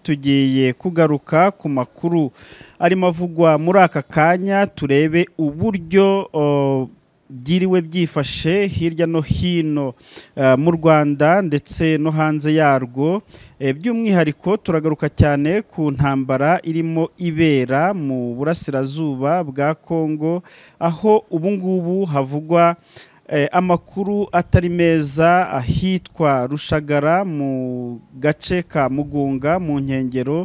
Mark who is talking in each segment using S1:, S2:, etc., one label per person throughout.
S1: Tugiye kugaruka ku makuru arimo avugwa muri aka kanya, turebe uburyo byiriwe byifashe hirya no hino mu Rwanda ndetse no hanze yarwo. By'umwihariko turagaruka cyane ku ntambara irimo ibera mu burasirazuba bwa Kongo, aho ubu ngubu havugwa amakuru atari meza ahitwa Rushagara mu gace ka Mugunga mu nkengero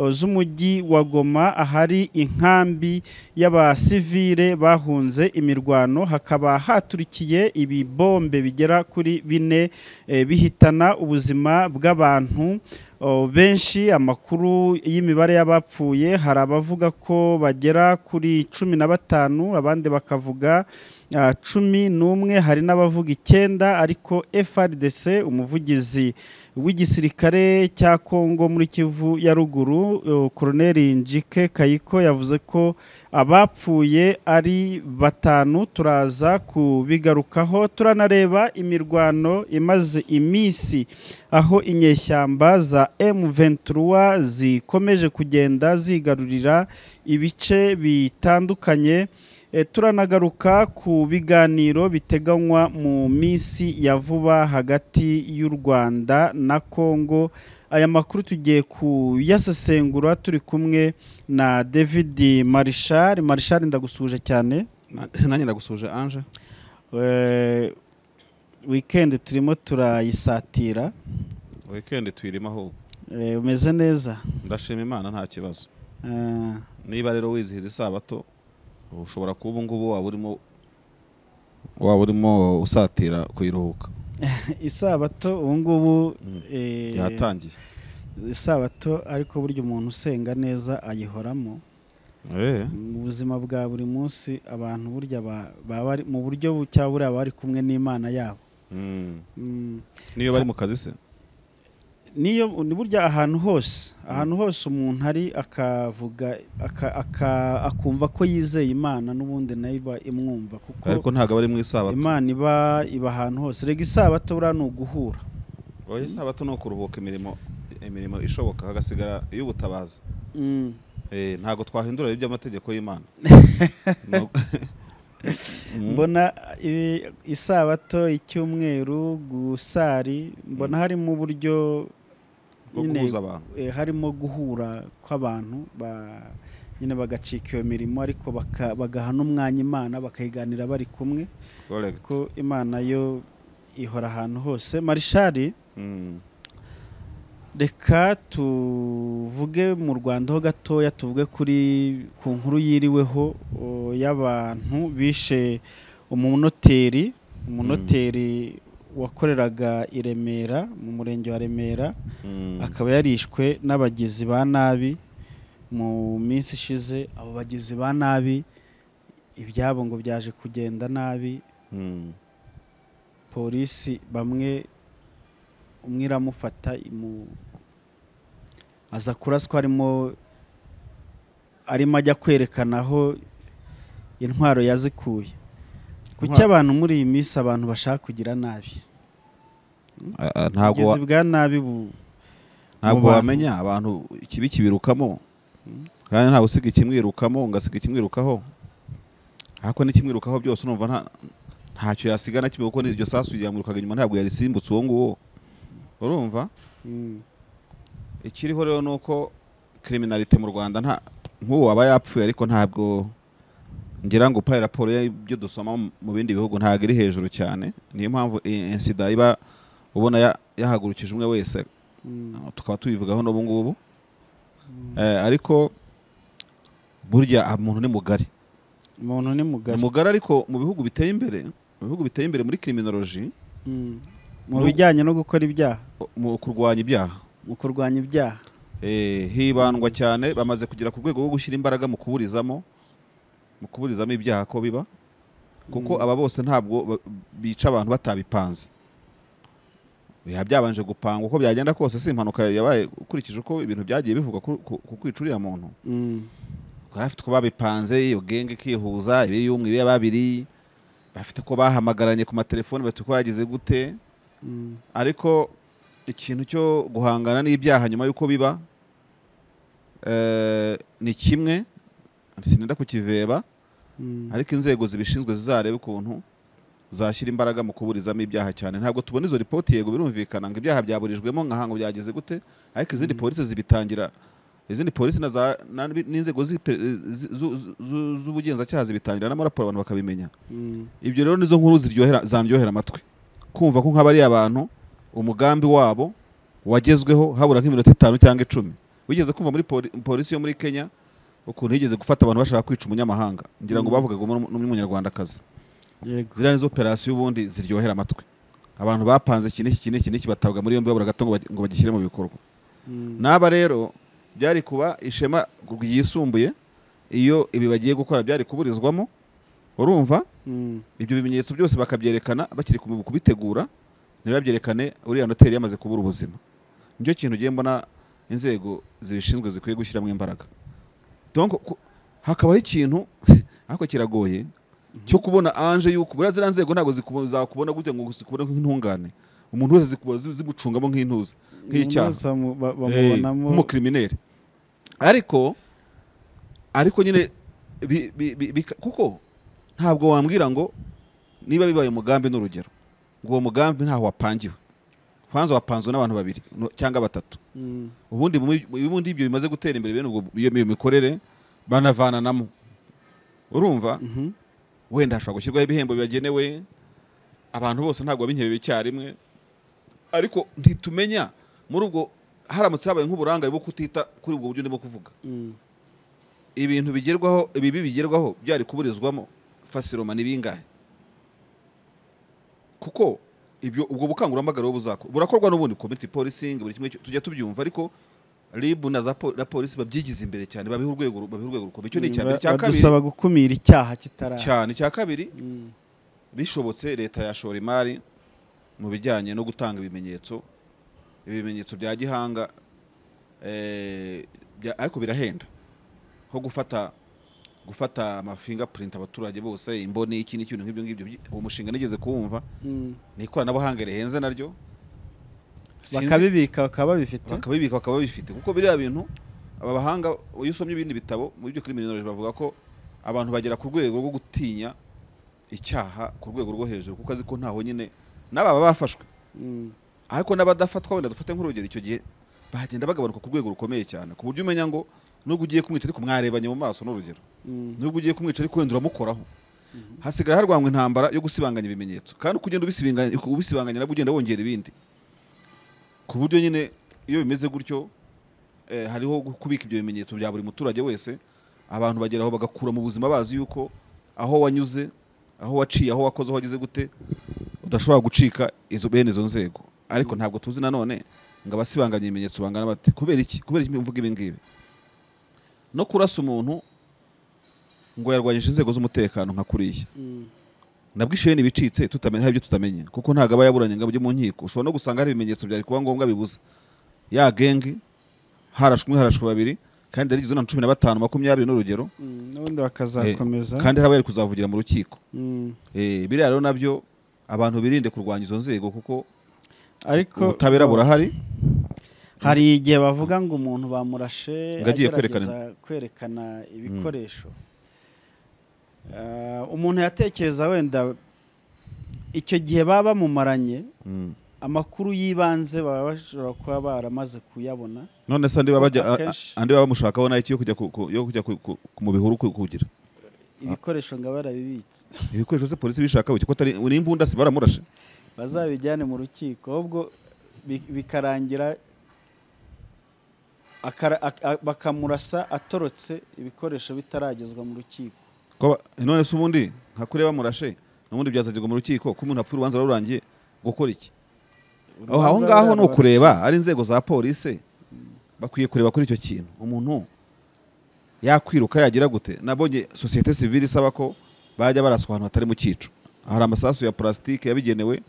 S1: z'umujyi wa Goma, ahari inkambi y'abasivile bahunze imirwano. Hakaba haturikiye ibibombe bigera kuri 4 bihitana ubuzima bw'abantu benshi. Amakuru y'imibare y'abapfuye, hari abavuga ko bagera kuri 15, abandi bakavuga 11, hari n'abavuga 9, ariko FARDC, umuvugizi w'igisirikare cya Kongo muri Kivu ya ruguru, Colonel Njike Kayiko, yavuze ko abapfuye ari 5. Turaza kubigarukaho, turanareba imirwano imaze iminsi aho inyeshyamba za M23 zikomeje kugenda zigarurira ibice bitandukanye. Turanagaruka ku biganiro biteganywa mu minsi ya vuba hagati y'u Rwanda na Kongo. Aya makuru tugiye kuyasesengura turi kumwe na David Marshal. Marshal, ndagusuje cyane.
S2: Nanjye ndagusuje Ange.
S1: Weekend turimo turayisatira.
S2: Weekend tuyirimo ahubwo.
S1: Umeze neza?
S2: Ndashima Imana nta kibazo. Niba rero wizihiza isabato, ushobora kuba ngubu waba urimo usatira kuyiruhuka.
S1: Isabato ubu ngubu
S2: yatangiye.
S1: Isabato ariko buryo umuntu usenga neza ayihoramo. Mu buzima bwa buri munsi abantu burya baba mu buryo cyabura bari kumwe n'Imana yabo.
S2: Niyo bari mu kazi se?
S1: Niyo ni burya ahantu hose, ahantu hose umuntu ari akavuga akumva ko yizeye Imana, n'ubundi nayo iba imwumva, kuko
S2: ariko ntago bari mu isabato.
S1: Imana iba ahantu hose. Rega isabato buriya ni uguhura.
S2: Oya, isabato ni ukuruhuka imirimo ishoboka hagasigara iy'ubutabazi. Ntago twahindura iby'amategeko y'Imana.
S1: Mbona isabato, icyumweru, gusari, mbona harimo uburyo harimo guhura kw'abantu nyine bagacika iyo mirimo, ariko bagaha n'umwanya Imana bakayiganira bari kumwe, ko Imana yo ihora ahantu hose. Marshal, reka tuvuge mu Rwanda ho gatoya, tuvuge kuri ku nkuru yiriweho y'abantu bishe umunoteri wakoreraga i Remera mu murenge wa Remera, akaba yarishwe n'abagizi ba nabi mu minsi ishize. Abo bagizi ba nabi ibyabo ngo byaje kugenda nabi, polisi bamwe umwe iramufata aza kuraswa arimo ajya kwerekana aho intwaro yazikuye. Kuki abantu muri iyi minsi abantu bashaka kugira nabi?
S2: Ntabwo
S1: bwa nabi
S2: ntabwo wamenya abantu ikibi kibirukamo, kandi ntawe usiga ikimwirukamo ngasiga ikimwirukaho. Ariko n'ikimwirukaho byose urumva ntacyo yasiga na kimwe, kuko n'iryo sasu yamwirukaga inyuma ntabwo yarisimbutse uwo nguwo. Urumva ikiriho rero nuko criminality mu Rwanda nta nk'uwo aba yapfuye, ariko ntabwo ngira ngo paye raporo y'ibyo dusoma mu bindi bihugu ntabwo iri hejuru cyane. Niyo mpamvu insida iba ubona yahagurukije umwe wese, tukaba tubivugaho n'ubu ngubu. Ariko burya umuntu ni mugari.
S1: Umuntu ni mugari.
S2: Mugari, ariko mu bihugu biteye imbere, mu bihugu biteye imbere muri criminology,
S1: mu bijyanye no gukora ibyaha,
S2: mu kurwanya ibyaha,
S1: mu kurwanya ibyaha
S2: hibandwa cyane, bamaze kugera ku rwego rwo gushyira imbaraga mu kuburizamo ibyaha ko biba, kuko aba bose ntabwo bica abantu batabipanze. Biha byabanje gupangwa uko byagenda kose, si impanuka yabaye ukurikije uko ibintu byagiye bivuga ku kwica uriya muntu. Bafite uko babipanze, iyo genge ikihuza, ibi y'umwe, ibi babiri, bafite ko bahamagaranye ku matelefoni bati ko yagize gute. Ariko ikintu cyo guhangana n'ibyaha nyuma yuko biba Ni kimwe sinenda kukiveba, ariko inzego zibishinzwe zizarebe ukuntu zashyira imbaraga mu kuburizamo ibyaha cyane. Ntabwo tubona izo ripoti, yego birumvikana ngo ibyaha byaburijwemo nkahango byageze gute, ariko izindi polisi zibitangira, izindi polisi n'inzego z'ubugenzacyaha zibitangira n'amaraporo abantu bakabimenya. Ibyo rero nizo nkuru ziryohera, zandyohera amatwi, kumva ko nk'abari abantu umugambi wabo wagezweho habura nk'iminota 5 cyangwa 10. Wigeze kumva muri polisi yo muri Kenya ukuntu yigeze gufata abantu bashaka kwica umunyamahanga, ngira ngo bavugaga n'umunyarwandakazi.
S1: Yego.
S2: Ziriya nizo operasiyo ubundi ziryohera amatwi. Abantu bapanze iki n'iki n'iki n'iki batabwa muri yombi babura gato ngo bagishyire mu bikorwa. N'aba rero byari kuba ishema ryisumbuye iyo ibi bagiye gukora byari kuburizwamo, urumva? Ibyo bimenyetso byose bakabyerekana bakiri kubitegura, ntibabyerekane uriya noteri yamaze kubura ubuzima. Nicyo kintu ugiye mbona inzego zibishinzwe zikwiye gushyiramo imbaraga. Donc hakabaho ikintu ariko kiragoye cyo kubona anje yuko buriya ziriya nzego ntabwo zakubona gute ngo zikubone nk'intungane. Umuntu wese zikubona zimucungamo nk'intuza, nk'icyaha,
S1: bamubonamo
S2: nk'umukriminere. Ariko nyine kuko ntabwo wambwira ngo niba bibaye umugambi n'urugero ngo uwo mugambi ntaho wapangiwe, kwanza wapanzwe n'abantu babiri cyangwa batatu. Ubundi ubundi ibyo bimaze gutera imbere bene ubwo iyo mikorere banavananamo, urumva? Wenda hashobora gushyirwaho ibihembo bibagenewe, abantu bose ntabwo babinkebe icyarimwe, ariko ntitumenya muri ubwo haramutse habaye nk'uburangare bwo kutita kuri ubwo buryo ndimo kuvuga. Ibintu bigerwaho, ibibi bigerwaho byari kuburizwamo fasiroma ni bingahe? Kuko ibyo ubwo bukangurambaga rero buzakora burakorwa n'ubundi community policing, buri kimwe tujya tubyumva, ariko RIB na za polisi babyigize imbere cyane, babiha urwego rukomeye. Icyo ni icya mbere. Icya kabiri,
S1: badusaba gukumira icyaha kitara
S2: cyane. Icya kabiri, bishobotse leta yashora imari mu bijyanye no gutanga ibimenyetso, ibimenyetso bya gihanga, ariko birahenda nko gufata ama fingerprint abaturage bose, imboni, iki n'iki, ibintu nk'ibyo ngibyo. Uwo mushinga nigeze kuwumva, ni ikoranabuhanga rihenze naryo,
S1: bakabibika bakaba babifite,
S2: bakabibika bakaba babifite. Kuko biriya bintu aba bahanga, iyo usomye ibindi bitabo muri byo criminology bavuga ko abantu bagera ku rwego rwo gutinya icyaha ku rwego rwo hejuru, kuko azi ko ntaho nyine n'ababa bafashwe, ariko n'abadafatwa wenda dufate nk'urugero, icyo gihe bagenda bagabanuka ku rwego rukomeye cyane, ku buryo umenya ngo nubwo ugiye kumwica ariko mwarebanye mu maso n'urugero, nubwo ugiye kumwica ariko wenda uramukoraho. Hasigara harwanywa intambara yo gusibanganya ibimenyetso, kandi uko ugenda ubisibanganya nabwo ugenda wongera ibindi, ku buryo nyine iyo bimeze gutyo hariho kubika ibyo bimenyetso bya buri muturage wese. Abantu bageraho bagakura mu buzima bazi yuko aho wanyuze, aho waciye, aho wakoze, aho wagize gute, udashobora gucika izo bene izo nzego. Ariko ntabwo tuzi nanone ngo abasibanganya ibimenyetso bangana bate. Kubera iki? Kubera iki mvuga ibi ngibi? No kurasa umuntu ngo yarwanyije inzego z'umutekano nka kuriya, nabwo isheni bicitse tutamenya ibyo tutamenye, kuko ntago aba yaburanye ngo ajye mu nkiko. Ushobora no gusanga hari ibimenyetso byari kuba ngombwa bibuza ya gengi, harashwe umwe, harashwe babiri, kandi yarigizwe na 15 20 n'urugero,
S1: n'ubundi bakazakomeza,
S2: kandi hari abari kuzavugira mu rukiko. Biriya rero nabyo abantu birinde kurwanya izo nzego, kuko
S1: ariko
S2: ubutabera burahari.
S1: Hari igihe bavuga ngo umuntu bamurashe agerageza kwerekana ibikoresho. Umuntu yatekereza wenda icyo gihe baba bamumaranye amakuru y'ibanze baba bashobora kuba baramaze kuyabona.
S2: None se andi baba bamushakaho nayo yo kujya mu bihuru kugira
S1: ibikoresho ngo barabibitse.
S2: Ibikoresho se polisi bishaka ko atari n'imbunda se baramurashe,
S1: bazabijyane mu rukiko, ahubwo bikarangira bakamurasa atorotse ibikoresho bitaragezwa mu rukiko.
S2: None se ubundi nka kure bamurashe n'ubundi byazagirwa mu rukiko, ko umuntu apfa urubanza rurangiye gukora iki? Aho ngaho no kureba ari inzego za polisi bakwiye kureba kuri icyo kintu. Umuntu yakwiruka yagira gute? Nabonye société civile isaba ko bajya baraswa ahantu hatari mu cyico, hari amasasu ya plastique yabigenewe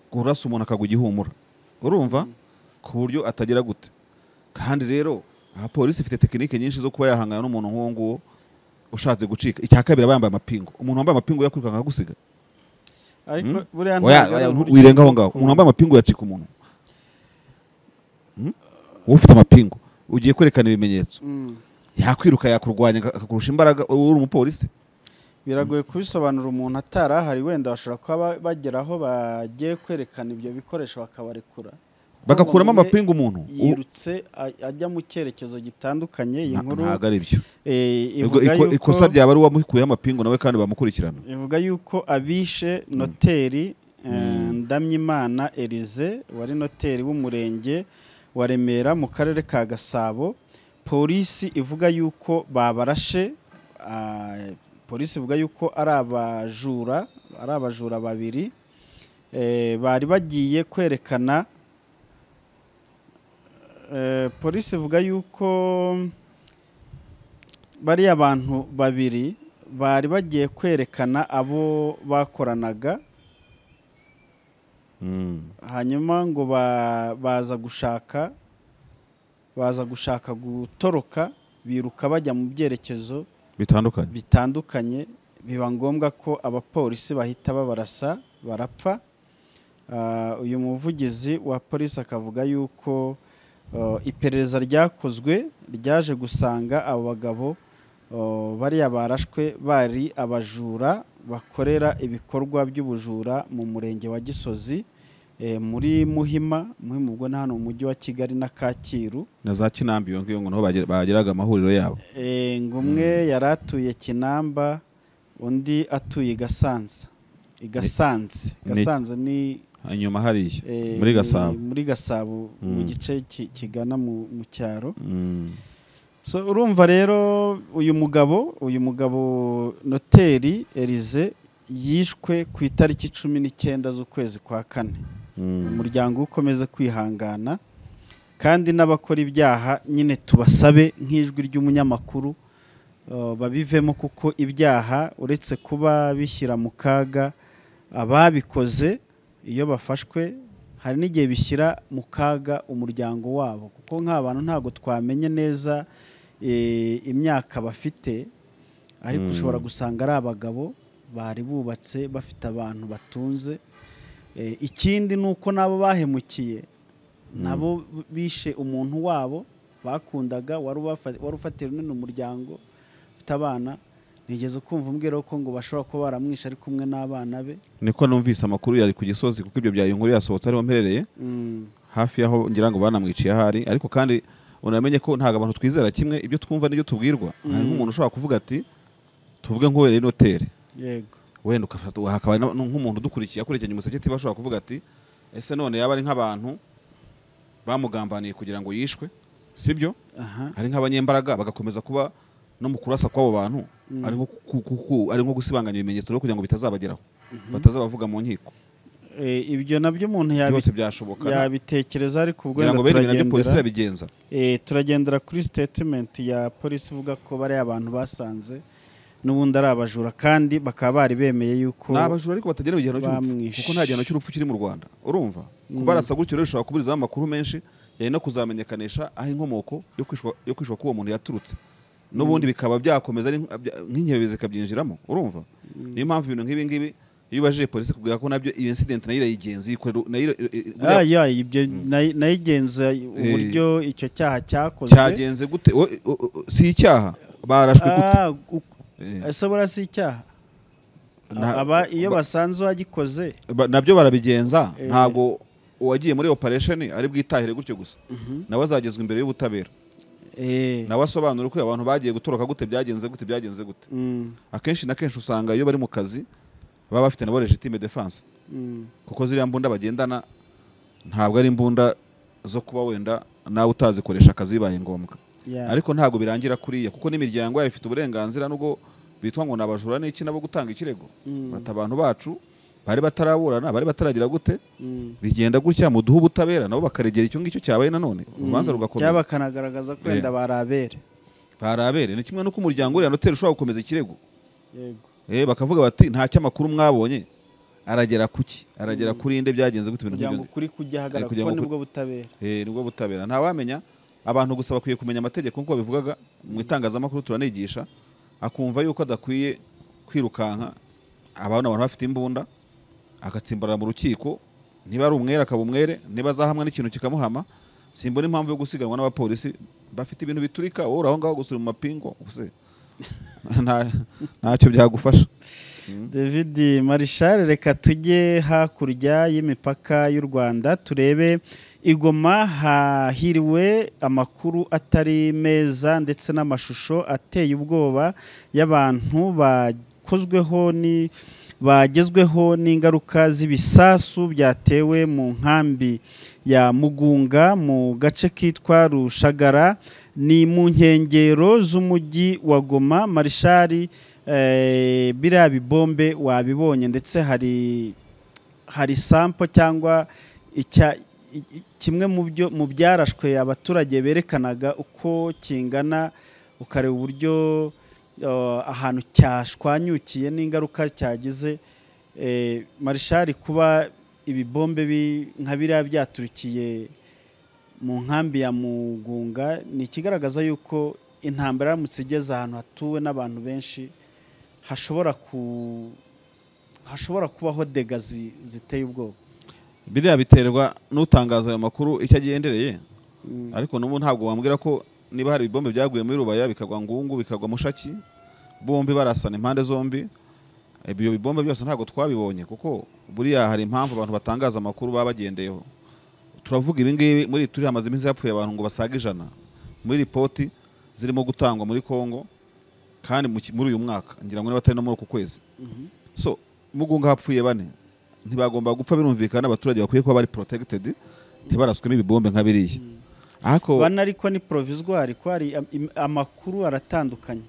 S2: kurasa umuntu akagwa igihumura, urumva, ku buryo atagira gute. Kandi rero aha polisi ifite tekinike nyinshi zo kuba yahangana n'umuntu nk'uwo nguwo ushatse gucika. Icya kabiri, aba yambaye amapingu. Umuntu wambaye amapingu yakwirukanka akagusiga.
S1: Ariko buriya ntabwo
S2: wirenga aho ngaho. Umuntu wambaye amapingu yacika umuntu. Ufite amapingu ugiye kwerekana ibimenyetso, yakwiruka yakurwanya akakurusha imbaraga uri umupolisi.
S1: Biragoye kubisobanura umuntu atarahari, wenda bashobora kuba bagera aho bagiye kwerekana ibyo bikoresho bakabarekura,
S2: bagakuramo amapingu umuntu
S1: yirutse ajya mu cyerekezo gitandukanye. Iyi nkuru
S2: ntabwo ari byo, ikosa ryaba ari uwamukuyeho amapingu nawe kandi bamukurikirana.
S1: Ivuga yuko abishe noteri Ndamyimana Elize wari noteri w'umurenge wa Remera mu karere ka Gasabo, polisi ivuga yuko babarashe. Polisi ivuga yuko ari abajura babiri bari bagiye kwerekana. Polisi ivuga yuko bari abantu babiri bari bagiye kwerekana abo bakoranaga, hanyuma ngo baza gushaka gutoroka, biruka bajya mu byerekezo bitandukanye, biba ngombwa ko abapolisi bahita babarasa barapfa. Uyu muvugizi wa polisi akavuga yuko iperereza ryakozwe ryaje gusanga abo bagabo bariya barashwe bari abajura bakorera ibikorwa by'ubujura mu murenge wa Gisozi, muri Muhima ubwo na hano mu mujyi wa Kigali na Kacyiru
S2: na za Kinamba, iyo ngiyo ngo naho bageraga amahuriro yabo.
S1: Ngo umwe yaratuye Kinamba, undi atuye Gasanze. Gasanze ni
S2: inyuma hariya muri Gasabo,
S1: muri Gasabo mu gice kigana mu cyaro. So urumva rero uyu mugabo noteri Elize yishwe ku itariki 19 z'ukwezi kwa kane. Umuryango ukomeze kwihangana, kandi n'abakora ibyaha nyine tubasabe nk'ijwi ry'umunyamakuru babivemo, kuko ibyaha uretse kuba bishyira mu kaga ababikoze iyo bafashwe, hari n'igihe bishyira mu kaga umuryango wabo, kuko nk'abantu ntago twamenye neza imyaka bafite, ariko ushobora gusanga ari abagabo bari bubatse bafite abantu batunze. Ikindi nuko nabo bahemukiye nabo bishe umuntu wabo bakundaga wari ufatiye runini umuryango ufite abana. Nigeze kumva umbwira ko ngo bashobora kuba baramwishe ari kumwe n'abana be.
S2: Niko numvise amakuru yari ku Gisozi, kuko ibyo byayo inkuru yasohotse ariho mperereye hafi yaho ngira ngo banamwiciye ahari. Ariko kandi unamenye ko ntago abantu twizera kimwe ibyo twumva n'ibyo tubwirwa. Hari nk'umuntu ushobora kuvuga ati tuvuge nk'uwo rero noteri,
S1: yego
S2: wenda ukafata hakaba nk'umuntu udukurikiye akurikiranye Umuseke TV ashobora kuvuga ati ese none yaba ari nk'abantu bamugambaniye kugira ngo yishwe, sibyo? Hari nk'abanyembaraga bagakomeza kuba no mu kurasa kw'abo bantu, ari nko gusibanganya ibimenyetso kugira ngo bitazabageraho, batazabavuga mu nkiko.
S1: Ibyo nabyo umuntu yabitekereza, ariko ubwo turagendera kuri statement ya polisi ivuga ko bari abantu basanze n'ubundi ari abajura, kandi bakaba bari bemeye yuko
S2: ni abajura ariko batagenewe igihano cy'urupfu, kuko nta gihano cy'urupfu kiri mu Rwanda. Urumva kubarasa gutyo rero bishobora kuburizaho amakuru menshi yari no kuzamenyekanisha aho inkomoko yo kwishwa k'uwo muntu yaturutse, n'ubundi bikaba byakomeza nk'inkebe zikabyinjiramo. Urumva niyo mpamvu ibintu nk'ibi ngibi iyo ubajije polisi kubwira ko nabyo iyo incident nayo irayigenza,
S1: ibyo nayigenza uburyo icyo cyaha cyakozwe
S2: cyagenze gute. Si icyaha barashwe gute?
S1: Ese bora si icyaha aba iyo basanze uwagikoze
S2: nabyo barabigenza. Ntabwo uwagiye muri operation ari bwitahire gutyo gusa, nawe azagezwa imbere y'ubutabera, nawe asobanura uko abantu bagiye gutoroka gute, byagenze gute, byagenze gute. Akenshi na kenshi usanga iyo bari mu kazi baba bafite nabo legitime defense, kuko ziriya mbunda bagendana ntabwo ari imbunda zo kuba wenda nawe utazikoresha akazi bibaye ngombwa. Ariko ntabwo birangira kuriya, kuko n'imiryango yayo ifite uburenganzira nubwo bitwa ngo nabajura n'iki nabo gutanga ikirego, bata abantu bacu bari bataraburana, bari bataragira gute, bigenda gutya muduha ubutabera, nabo bakaregera icyo ngicyo cyabaye nanone urubanza rugakomeza,
S1: cyaba kanagaragaza ko wenda barabere.
S2: Ni kimwe nuko umuryango uriya noteri ushobora gukomeza ikirego,
S1: yego
S2: bakavuga bati nta cyamakuru mwabonye, aragera kuki, aragera kuri inde, byagenze gute, ibintu
S1: nk'ibyo kuri kujya hagaragara ko nibwo butabera.
S2: Nibwo butabera. Nta wamenya, abantu gusa bakwiye kumenya amategeko nkuko bivugaga mu itangazamakuru turanigisha, akumva yuko adakwiye kwirukanka abana abantu bafite imbunda agatsimbarara mu rukiko, niba ari umwere akaba umwere, niba azahamwa n'ikintu kikamuhama. Simbona impamvu yo gusiganwa n'abapolisi Bafite ibintu biturika, wowe uraho ngaho gusura mu mapingo use ntacyo byagufasha.
S1: David Marshal, reka tujye hakurya y'imipaka y'u Rwanda turebe Igoma. Hahiriwe amakuru atari meza ndetse n'amashusho ateye ubwoba y'abantu bakozweho ni bagezweho n'ingaruka z'ibisasu byatewe mu nkambi ya Mugunga mu gace kitwa Rushagara, ni mu nkengero z'umujyi wa Goma. Marshal, biriya bibombe wabibonye, ndetse hari sample cyangwa kimwe mu byo mu byarashwe abaturage berekanaga uko kingana, ukareba uburyo ahantu cyashwanyukiye n'ingaruka cyagize. Marshal, kuba ibibombe nka biriya byaturikiye mu nkambi ya Mugunga ni ikigaragaza yuko intambara yaramutse igeze ahantu hatuwe n'abantu benshi hashobora kubaho dégâts ziteye ubwoba.
S2: Biriya biterwa n'utangaza ayo makuru icyo agendereye, ariko n'ubu ntabwo wambwira ko niba hari ibibombe byaguye muri Rubaya, bikagwa Ngungu, bikagwa Mushaki, bombi barasana impande zombi, ibyo bibombe byose ntabwo twabibonye, kuko buriya hari impamvu abantu batangaza amakuru baba bagendeyeho. Turavuga ibi ngibi muri turi hamaze iminsi yapfuye abantu ngo basaga 100 muri ripoti zirimo gutangwa muri Kongo, kandi muri uyu mwaka ngira ngo niba atari no muri uku kwezi. So Mugunga hapfuye 4, ntibagomba gupfa, birumvikana, abaturage bakwiye kuba bari protected, ntibaraswemo ibibombe nka biriya. Ariko
S1: bane ariko ni provisoire, ko hari amakuru aratandukanye.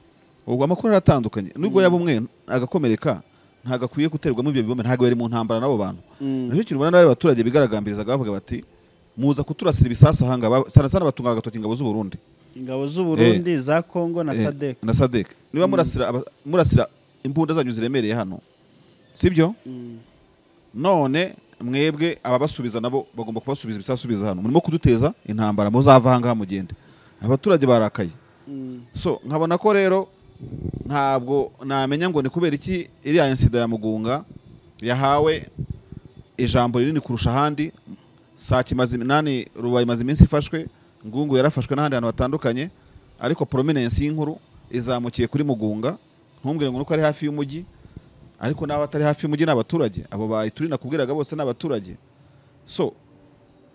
S2: Ubwo amakuru aratandukanye, nubwo yaba umwe agakomereka ntabwo akwiye guterwamo ibyo bibombe, ntabwo yari mu ntambara n'abo bantu. Nicyo kintu ubona n'abari abaturage bigaragambirizaga bavuga bati muza kuturasira ibisasu ahanga, sana sana batunga agatoki ingabo z'u Burundi.
S1: Ingabo z'u Burundi, za Kongo na SADC.
S2: Na SADC. Niba murasira imbunda zanyu ziremereye hano, sibyo? None mwebwe ababasubiza nabo bagomba kubasubiza ibisasu biza hano, murimo kuduteza intambara, muzava aha ngaha mugende. Abaturage barakaye. So nkabona ko rero ntabwo namenya ngo ni kubera iki iriya incident ya Mugunga yahawe ijambo rinini kurusha ahandi. Sake imaze nani, Rubaye imaze iminsi ifashwe, Ngungu yarafashwe n'ahandi hantu hatandukanye, ariko prominence y'inkuru izamukiye kuri Mugunga. Ntumbwire ngo nuko ari hafi y'umujyi, ariko n'abo atari hafi y'umujyi n'abaturage abo bayituri nakubwiraga bose n'abaturage. So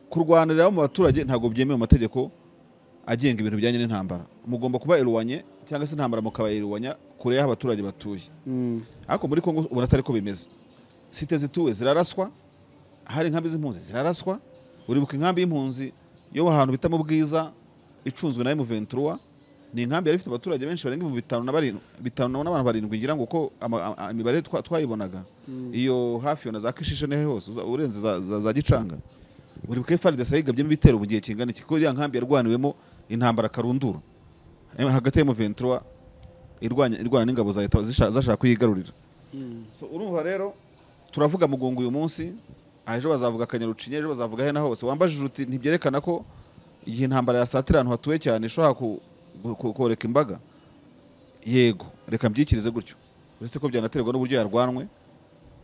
S2: kurwanirira mu baturage ntabwo byemewe mu mategeko agenga ibintu bijyanye n'intambara. Mugomba kuba eruwanye cyangwa se intambara mukaba eruwanya kure y'aho abaturage batuye. Ariko muri Kongo ubona atari ko bimeze. Site zituwe ziraraswa, hari inkambi z'impunzi ziraraswa. Uribuka inkambi y'impunzi yo ahantu bita mu Bwiza icunzwe na M23, ni inkambi yari ifite abaturage benshi barenga 5700 n'abantu 7 ngira ngo uko imibare twayibonaga iyo hafi na za Kishishe nehe hose urenze za Gicanga. Uribuka FARDC yigabyemo ibitero mu gihe kingana iki, ko iriya nkambi yarwaniwemo intambara karundura hagati ya M23 irwana n'ingabo za leta zashaka kuyigarurira. So urumva rero turavuga Mugunga uyu munsi, ejo bazavuga Kanyarucinya, ejo bazavuga he na hose. Wambajije uti ntibyerekana ko igihe intambara yasatira ahantu hatuwe cyane ishobora koreka imbaga? Yego, reka mbyikirize gutyo, uretse ko byanaterwa n'uburyo yarwanwe,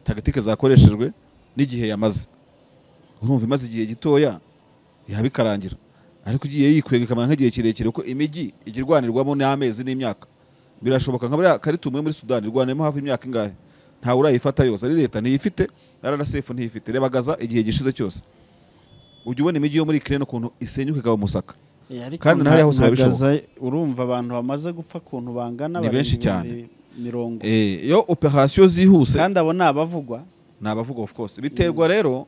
S2: tactique zakoreshejwe n'igihe yamaze. Urumva imaze igihe gitoya yabikarangira, ariko ugiye yikwega ikamara nk'igihe kirekire, kuko imijyi igirwanirwamo n'amezi n'imyaka birashoboka. Nka buriya Khartoum muri Sudan irwaniyemo hafi imyaka ingahe, ntawe urayifata yose, ari leta ntiyifite, RSF ntiyifite. Reba Gaza igihe gishize cyose, ujya ubona imijyi yo muri Ukraine ukuntu isenyuka ikaba umusaka. Kandi naho hose
S1: babishoboka. Urumva abantu bamaze gupfa kuntu bangana
S2: ni benshi cyane, 50. Iyo operation zihuse,
S1: kandi abo ni abavugwa,
S2: ni abavugwa of course. Biterwa rero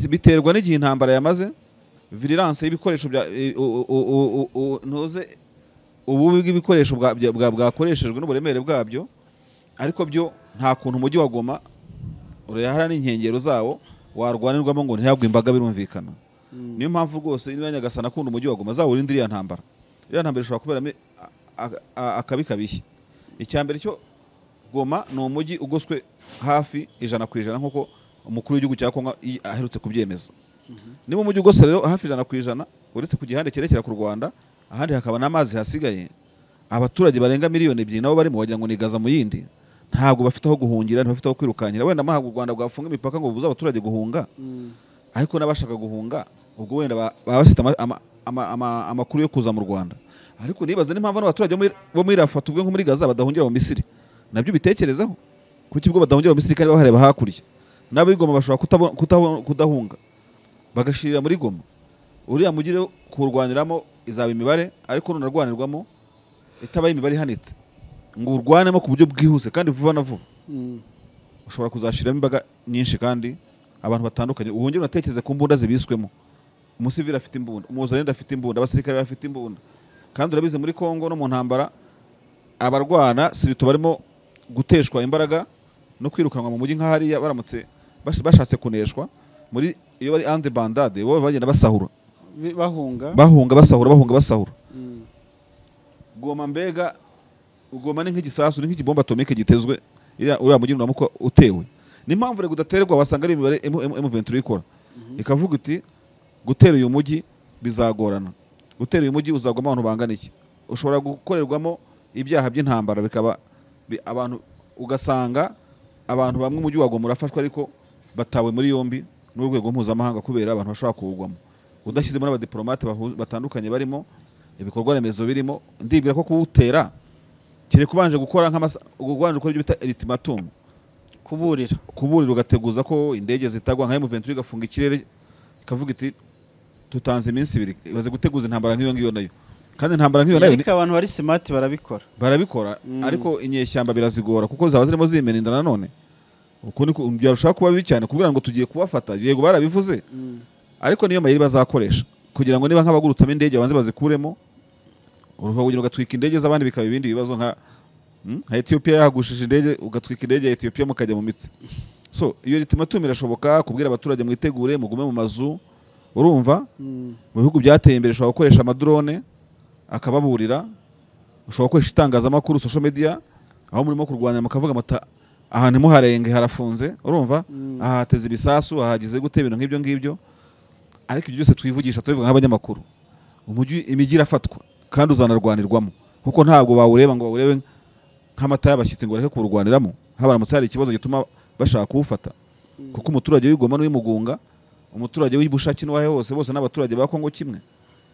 S2: biterwa n'igihe intambara yamaze, virulence y'ibikoresho bya ntuze ububi bw'ibikoresho bwakoreshejwe n'uburemere bwabyo. Ariko byo nta kuntu umujyi wa Goma urayahara n'inkengero zawo warwanirwamo ngo ntihagwe imbaga, birumvikana. Niyo mpamvu rwose niba Nyagasana akunda umujyi wa Goma azawurinde iriya ntambara. Iriya ntambara ishobora kuberamo akabi kabishye. Icya mbere cyo Goma ni umujyi ugoswe hafi 100% nk'uko umukuru w'igihugu cya Kongo aherutse kubyemeza. Niba umujyi ugoswe rero hafi 100%, uretse ku gihande cyerekera ku Rwanda, ahandi hakaba n'amazi hasigaye, abaturage barenga 2 miliyoni nabo barimo wagira ngo ni Gaza mu yindi, ntabwo bafite aho guhungira, ntibafite aho kwirukankira. Wenda ntabwo u Rwanda rwafunga imipaka ngo bubuze abaturage guhunga, ariko n'abashaka guhunga ubwo wenda baba bafite amakuru yo kuza mu Rwanda. Ariko nibaza n'impamvu n'abaturage bo muri Rafa, tuvuge nko muri Gaza, badahungira mu Misiri. Nabyo bitekerezaho, kuki ubwo badahungira mu Misiri kandi bahareba hakurya? N'ab'i Goma bashobora kudahunga bagashirira muri Goma. Uriya mujyi rero kuwurwaniramo izaba imibare, ariko nunarwanirwamo itabaye imibare ihanitse ngo urwanemo ku buryo bwihuse kandi vuba na vuba, ushobora kuzashiramo imbaga nyinshi kandi abantu batandukanye. Uhongere unatekereze ku mbunda zibiswemo. Umusivili afite imbunda, umuzalendo afite imbunda, abasirikare bafite imbunda. Kandi urabizi muri Kongo no mu ntambara abarwana sirito barimo guteshwa imbaraga no kwirukanwa mu mujyi nka hariya, baramutse bashatse kuneshwa muri iyo bari ande bandade, bo bagenda basahura,
S1: bahunga
S2: bahunga basahura, bahunga basahura. Goma mbega Goma ni nk'igisasu, ni nk'ikibomba atomike gitezwe. Uriya mujyi nuramuka utewe, n'impamvu rego udaterwa wasanga ari imibare M23 ikora, ikavuga iti gutera uyu mujyi bizagorana, gutera uyu mujyi uzagwamo abantu bangana iki, ushobora gukorerwamo ibyaha by'intambara, bikaba abantu ugasanga abantu bamwe umujyi wa Goma urafashwe ariko batawe muri yombi n'urwego mpuzamahanga kubera abantu bashobora kuwugwamo, udashyizemo n'abadiplomate batandukanye barimo, ibikorwa remezo birimo. Ndibwira ko kuwutera kereka ubanje gukora ubanje gukora ibyo bita ultimatum, kuburira, ugateguza ko indege zitagwa nka M23 igafunga ikirere ikavuga iti tutanze iminsi ibiri, ibaze guteguza intambara nk'iyo ngiyo nayo. Kandi intambara nk'iyo nayo
S1: ariko abantu bari smart barabikora, ariko inyeshyamba birazigora kuko zaba zirimo zimena inda nanone. Uko niko byarushaho kuba bibi cyane kubwira ngo tugiye kubafata, yego barabivuze, ariko niyo mayeri bazakoresha kugira ngo niba nk'abagurutsamo indege babanze bazikuremo, uruhugira ugatwika indege z'abandi bikaba ibindi bibazo nka Ethiopia yahagushije indege, ugatwika indege ya Ethiopia mukajya mu mitsi. So iyo ultimatum irashoboka, kubwira abaturage mwitegure mugume mu mazu. Urumva mu bihugu byateye imbere ushobora gukoresha amadrone akababurira, ushobora gukoresha itangazamakuru, social media, aho murimo kurwanya mukavuga muta ahantu muharenge harafunze, urumva aha hateze ibisasu, ahagize gute, ibintu nk'ibyo ngibyo. Ariko ibyo byose twivugisha tubivuga nk'abanyamakuru, umujyi imijyi irafatwa kandi uzanarwanirwamo, kuko ntabwo bawureba ngo bawurebe nk'amata y'abashyitsi ngo bareke kuwurwaniramo, habaramutse hari ikibazo gituma bashaka kuwufata. Kuko umuturage w'Igoma n'uw'Imugunga, umuturage w'Ibushaki n'uwahe hose, bose n'abaturage ba Kongo kimwe.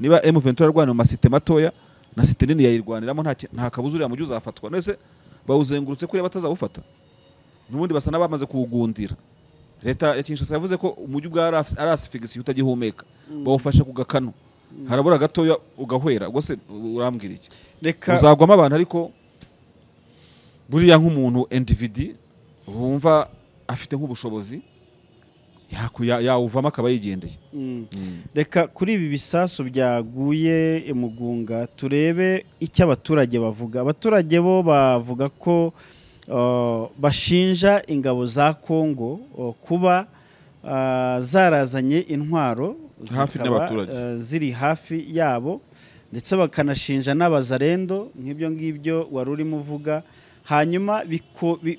S1: Niba M23 arwanira mu masite matoya na site nini yayirwaniramo, nta kabuza uriya mujyi uzafatwa. Nese bawuzengurutse kuriya batazawufata, n'ubundi basa n'abamaze kuwugundira. Leta ya Kinshasa yavuze ko umujyi ubwa ari asphyxie utagihumeka, bawufashe ku gakano, harabura gatoya ugahwera. Ubwo se urambwira iki? Uzagwamo abantu, ariko buriya nk'umuntu individu wumva afite nk'ubushobozi yawuvamo akaba yigendeye. Reka kuri ibi bisasu byaguye Imugunga turebe icyo abaturage bavuga. Abaturage bo bavuga ko bashinja ingabo za Kongo kuba zarazanye intwaro ziri hafi yabo, ndetse bakanashinja n'abazarendo nk'ibyo ngibyo wari urimo uvuga. Hanyuma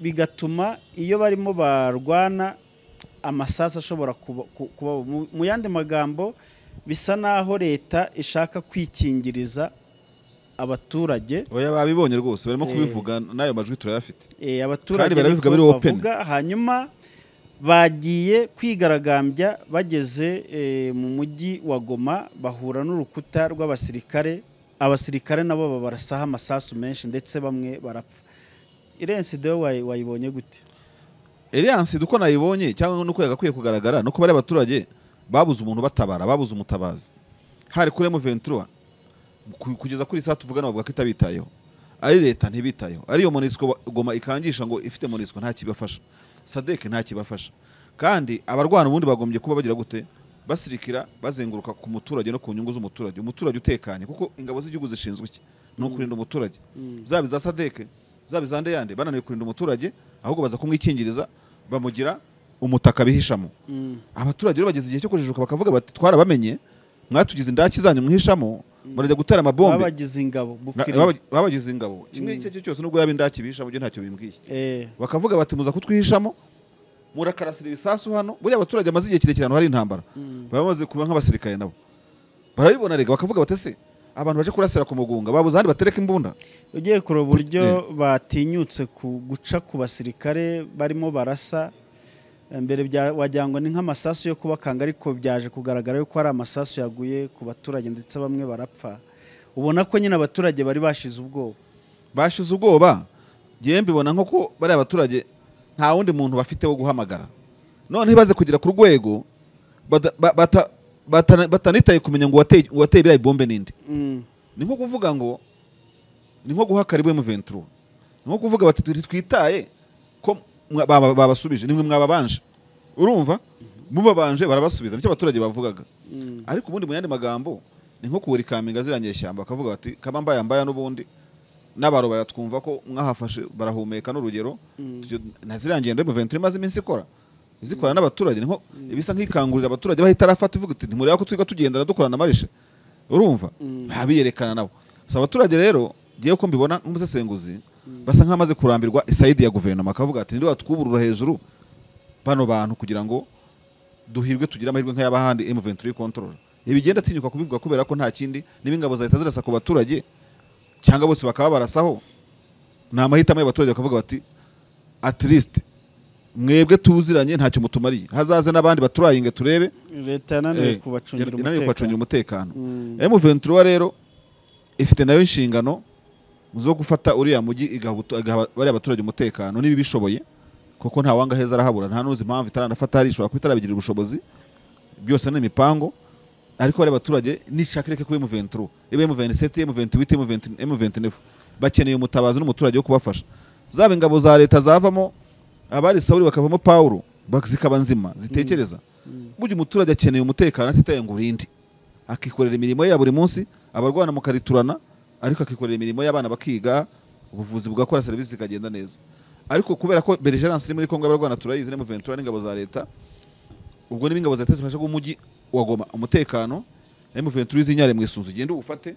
S1: bigatuma iyo barimo barwana amasasu ashobora kuba, mu yandi magambo bisa naho leta ishaka kwikingiriza abaturage.
S2: Oya babibonye rwose barimo kubivuga n'ayo majwi turayafite.
S1: Abaturage barabivuga biri open. Hanyuma bagiye kwigaragambya bageze mu mujyi wa Goma bahura n'urukuta rw'abasirikare, abasirikare nabo babarasaha amasasu menshi ndetse bamwe barapfa. Irensi de wayibonye gute?
S2: Alliance duko nayibonye cyangwa nuko yagakwiye kugaragara nuko bari abaturage babuze umuntu batabara, babuze umutabazi. Hari kuri M23 kugeza kuri saa tuvugana bavuga ko itabitayeho, ari leta ntibitayeho, ari yo MONUSCO Goma ikangisha ngo ifite MONUSCO nta kibafasha, SADC nta kibafasha. Kandi abarwana ubundi bagombye kuba bagira gute? Basirikira bazenguruka ku muturage no ku nyungu z'umuturage, umuturage utekanye, kuko ingabo z'igihugu zishinzwe iki? No kurinda umuturage. Zaba za SADC, zaba za ndeyande bananiwe kurinda umuturage, ahubwo baza kumwikingiriza bamugira umutaka bihishamo. Abaturage rero bageze igihe cyo kujijuka bakavuga bati twarabamenye, mwatugize indaki zanyu mwihishamo, murajya gutera amabombe.
S1: Babagize ingabo,
S2: babagize ingabo kimwe icyo cyose nubwo yaba indaki bihishamo byo ntacyo bimbwiye. Bakavuga bati muza kutwihishamo, murakarasira ibisasu hano. Buriya abaturage amaze igihe kirekire hano hari intambara, bamaze kuba nk'abasirikare nabo barabibona rega, bakavuga bati se abantu baje kurasira ku Mugunga babuze ahandi batereka imbunda.
S1: Ugiye kureba uburyo batinyutse guca ku basirikare barimo barasa, Mbere wagira ngo ni nk'amasasu yo kubakanga, ariko byaje kugaragara yuko ari amasasu yaguye ku baturage ndetse bamwe barapfa. Ubona ko nyine abaturage bari bashize ubwoba.
S2: Bashize ubwoba. Ngiye mbibona nko ko bari abaturage nta wundi muntu bafite wo guhamagara. None baze kugera ku rwego batanitaye kumenya ngo wateye biriya bombe ninde. Ni nko kuvuga ngo ni nko guha karibu M23. Ni nko kuvuga bati twitaye ko babasubije nimwe mwababanje. Urumva mubabanje barabasubiza, nicyo abaturage bavugaga. Ariko ubundi mu yandi magambo ni nko kubura ikaminga ziranye ishyamba bakavuga bati kaba mbaya mbaya n'ubundi n'abaroba yatwumva ko mwahafashe barahumeka n'urugero na zirangendo M23 imaze iminsi ikora izikora n'abaturage, niho ibisa nk'ikangurira abaturage bahita arafata ivuga ati ntimureba ko twiga tugendana dukorana marishe. Urumva babiyerekana nabo. So abaturage rero giye ko mbibona nk'umusesenguzi basa nk'amaze kurambirwa isayidi ya guverinoma, akavuga ati ndi watwuburura hejuru bano bantu kugira ngo duhirwe tugire amahirwe nk'ayabahandi M23 control. Ibigenda atinyuka kubivuga kubera ko nta kindi, niba ingabo za leta zirasa ku baturage cyangwa bose bakaba barasaho, ni amahitamo y'abaturage bakavuga bati at least mwebwe tuziranye ntacyo mutumariye, hazaze n'abandi baturayinge turebe.
S1: Leta yananiwe kubacungira
S2: umutekano. M23 rero ifite nayo inshingano zo gufata uriya mujyi igaha bari abaturage umutekano niba bishoboye, kuko nta wanga heza arahabura, nta nuzi impamvu itaranafata hari ishobora kuba ubushobozi, byose ni imipango. Ariko bari abaturage nishakireke kuri M23, ibe M27, M28, M29, bakeneye umutabazi n'umuturage wo kubafasha. Zaba ingabo za leta zavamo abari Sauli bakavamo Paulo, zikaba nzima zitekereza. Burya umuturage akeneye umutekano atitaye ngo urinde, akikorera imirimo ye ya buri munsi, abarwana mukariturana, ariko akikorera imirimo y'abana bakiga, ubuvuzi bugakora, serivisi zikagenda neza. Ariko kubera ko belligerence iri muri Kongo abarwana turayizi ne M23 n'ingabo za leta, ubwo niba ingabo za leta zifasha umujyi wa Goma umutekano, M23 izinyare mu isunzu ugende ufate,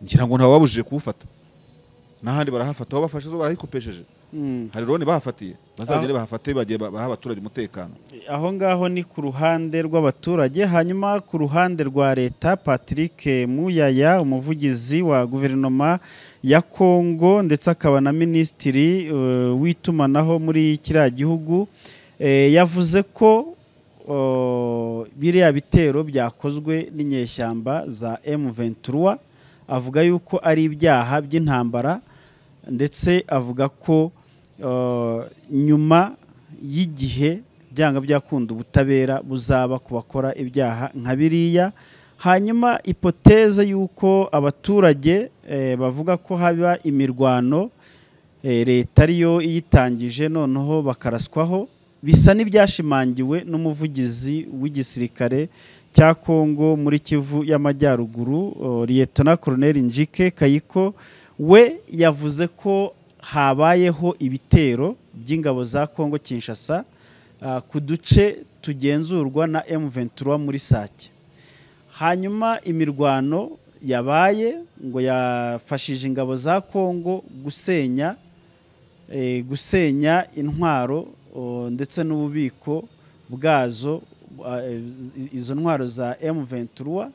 S2: ngira ngo ntawabujije kuwufata. Nahandi barahafata aho bafashe zo barahikopesheje. Hari rone bahafatiye bazagere bahafate bagiye baha abaturage umutekano.
S1: Aho ngaho ni ku ruhande rw'abaturage. Hanyuma ku ruhande rwa leta, Patrick Muyaya umuvugizi wa guverinoma ya Kongo ndetse akaba na minisitiri w'itumanaho muri kiriya gihugu, yavuze ko biriya bitero byakozwe n'inyeshyamba za M23, avuga yuko ari ibyaha by'intambara, ndetse avuga ko nyuma y'igihe byanga byakunda ubutabera buzaba kubakora ibyaha nka biriya. Hanyuma ipoteze yuko abaturage bavuga ko haba imirwano leta ariyo iyitangije noneho bakaraswaho, bisa n'ibyashimangiwe n'umuvugizi w'igisirikare cya Kongo muri Kivu y'Amajyaruguru, Lieutenant Colonel Njike Kayiko. We yavuze ko habayeho ibitero by'ingabo za Kongo Kinshasa ku duce tugenzurwa na M23 muri Sake. Hanyuma imirwano yabaye ngo yafashije ingabo za Kongo gusenya intwaro ndetse n'ububiko bwazo, izo ntwaro za M23,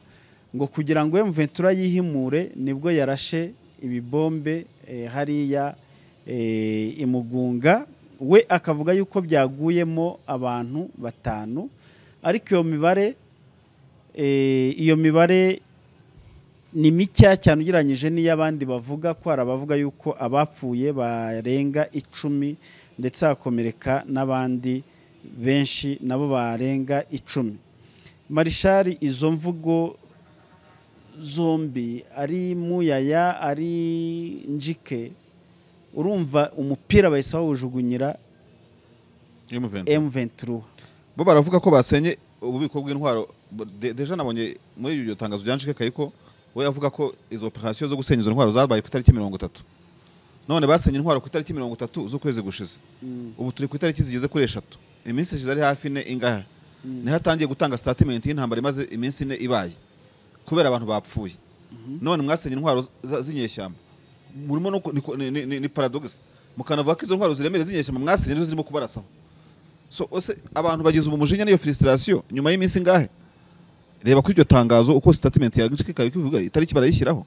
S1: ngo kugira ngo M23 yihimure nibwo yarashe ibibombe hariya imugunga. We akavuga yuko byaguyemo abantu 5, ariko iyo mibare ni mike cyane ugereranyije n'iy'abandi bavuga ko arabavuga yuko abapfuye barenga 10 ndetse hakomereka n'abandi benshi nabo barenga 10. Marishari, izo mvugo zombi ari Muyaya ari Njike, urumva umupira bahise bawujugunyira M23.
S2: Bo baravuga ko basenye ububiko bw'intwaro. Deja nabonye muri iryo tangazo rya Njike Kayiko, we avuga ko izo operation zo gusenya izo ntwaro zabaye ku itariki 30. None basenye intwaro ku itariki 30 z'ukwezi gushize. Ubu turi ku itariki zigeze kuri 3. Iminsi ishize ari hafi 4 ingahe. Niho atangiye gutanga statement y'intambara imaze iminsi 4 ibaye kubera abantu bapfuye. None mwasenye intwaro z'inyeshyamba. Murimo no ni paradox. Mukanavuga ko izo ntwaro ziremere z'inyeshyamba mwasenye nizo zirimo kubarasaho. So ose abantu bagize umujinya n'iyo frustration nyuma y'iminsi ingahe. Reba kuri iryo tangazo uko statement ya Njike Kayiko ivuga, itariki barayishyiraho.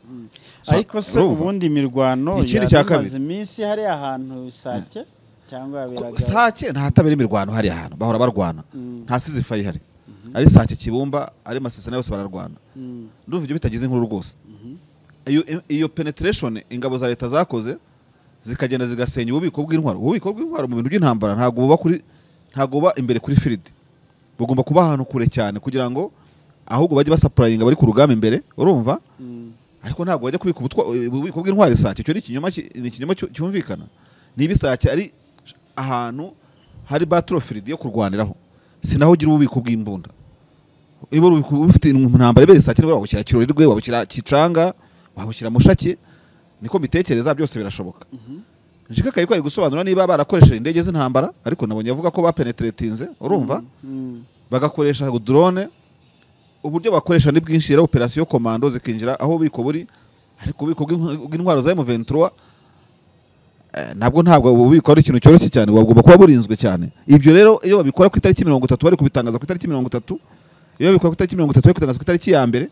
S1: Ariko se ubundi imirwano yamaze iminsi hari ahantu Sake Cyangwa yaberaga
S2: Sake nta hatabera imirwano, hari ahantu bahora barwana, nta ceasefire ihari. Ari Sake, Kibumba, ari Masisi, na yose bararwana. Ndumva ibyo bitagize inkuru rwose. Iyo penetration ingabo za leta zakoze, zikagenda zigasenya ububiko bw'intwaro. Ububiko bw'intwaro mu bintu by'intambara ntabwo buba imbere kuri field, bugomba kuba ahantu kure cyane kugira ngo ahubwo bajye basupplyinga bari ku rugamba imbere, urumva? Ariko ntabwo bajya kubika ububiko bw'intwaro Sake. Icyo ni ikinyoma, ni ikinyoma cyumvikana. Niba Isake ari ahantu hari battlefield yo kurwaniraho, sinaho ugira ububiko bw'imbunda. Niba ufite intambara ibera Isake, niba wabushyira Kirorirwe, wabushyira Kicanga, wabushyira Mushaki, niko mbitekereza, byose birashoboka. Njika Kayiko ari gusobanura niba barakoresheje indege z'intambara, ariko nabonye avuga ko bapenetratinze, urumva, bagakoresha drone. Uburyo bakoresha ni bwinshi rero, operation commando zikinjira aho ububiko buri. Ariko ububiko bw'intwaro za M23 ntabwo ububiko ari ikintu cyoroshye cyane, bugomba kuba burinzwe cyane. Ibyo rero iyo babikora ku itariki 30, bari kubitangaza ku itariki 30. Iyo babikora ku itariki 30, bari kubitangaza ku itariki ya mbere.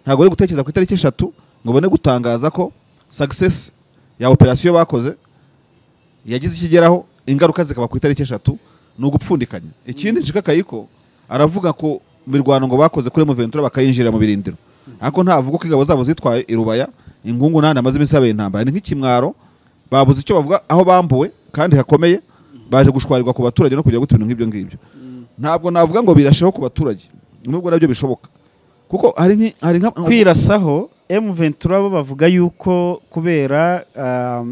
S2: Ntabwo bari gutekereza ku itariki 3 ngo bone gutangaza ko success ya operation bakoze yagize ikigeraho, ingaruka zikaba ku itariki 3. Ni ugupfundikanya. Ikindi, Njika Kayiko aravuga ko mirwano ngo bakoze kuri M23 bakayinjira mu birindiro, ariko ntavuga ko ingabo zabo zitwaye i Rubaya, Ingungu n'ahandi amaze iminsi habaye intambara. Ni nk'ikimwaro, babuze icyo bavuga aho bambuwe kandi hakomeye, baje gushwarirwa ku baturage no kujya guta ibintu nk'ibyo ngibyo. Ntabwo navuga ngo birasheho ku baturage, nubwo nabyo bishoboka, kuko hari nka
S1: Kwirasaho M23 bo bavuga yuko kubera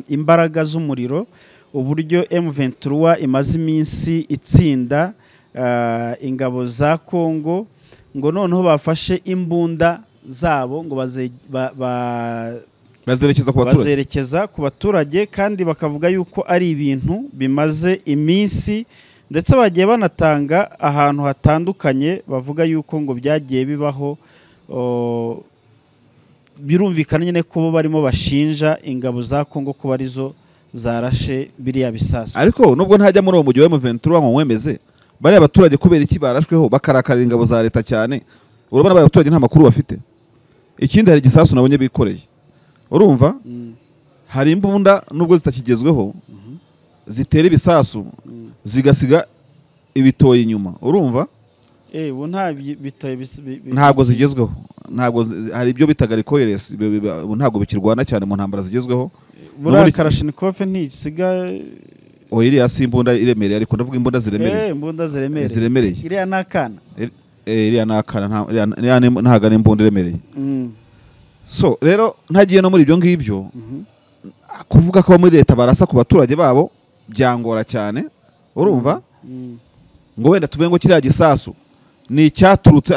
S1: imbaraga z'umuriro, uburyo M23 imaze iminsi itsinda ingabo za Congo, ngo noneho bafashe imbunda zabo ngo
S2: bazerekeza ku baturage.
S1: Bazerekeza ku baturage, kandi bakavuga yuko ari ibintu bimaze iminsi, ndetse bagiye banatanga ahantu hatandukanye bavuga yuko ngo byagiye bibaho. Birumvikana nyine ko bo barimo bashinja ingabo za Congo kuba arizo zarashe biriya bisasu.
S2: Ariko nubwo ntajya muri uwo mujyi wa M23 ngo nkwemeze, bariya abaturage kubera iki barashweho bakarakarira ingabo za leta cyane? Urabona bariya abaturage nta makuru bafite. Ikindi, hari igisasu nabonye bikoreye, urumva? Hari imbunda nubwo zitakigezweho zitera ibisasu zigasiga ibitoyi inyuma, urumva?
S1: Ubu nta bitoyi
S2: Ntabwo zigezweho, ntabwo hari ibyo bitaga recoilless, ubu ntabwo bikirwana cyane mu ntambara zigezweho.
S1: Buriya
S2: N'ubundi
S1: Kalashnikov ntisiga.
S2: Oya, iriya si imbunda iremereye, ariko ndavuga imbunda ziremereye.
S1: Imbunda ziremereye.
S2: Ziremereye.
S1: Iriya ni akana.
S2: Iriya ni akana, iriya ntabwo ari imbunda iremereye. So rero ntagiye no muri ibyo ngibyo, kuvuga ko muri leta barasa ku baturage babo byangora cyane, urumva? Ngo wenda tuvuge ngo kiriya gisasu ni icyaturutse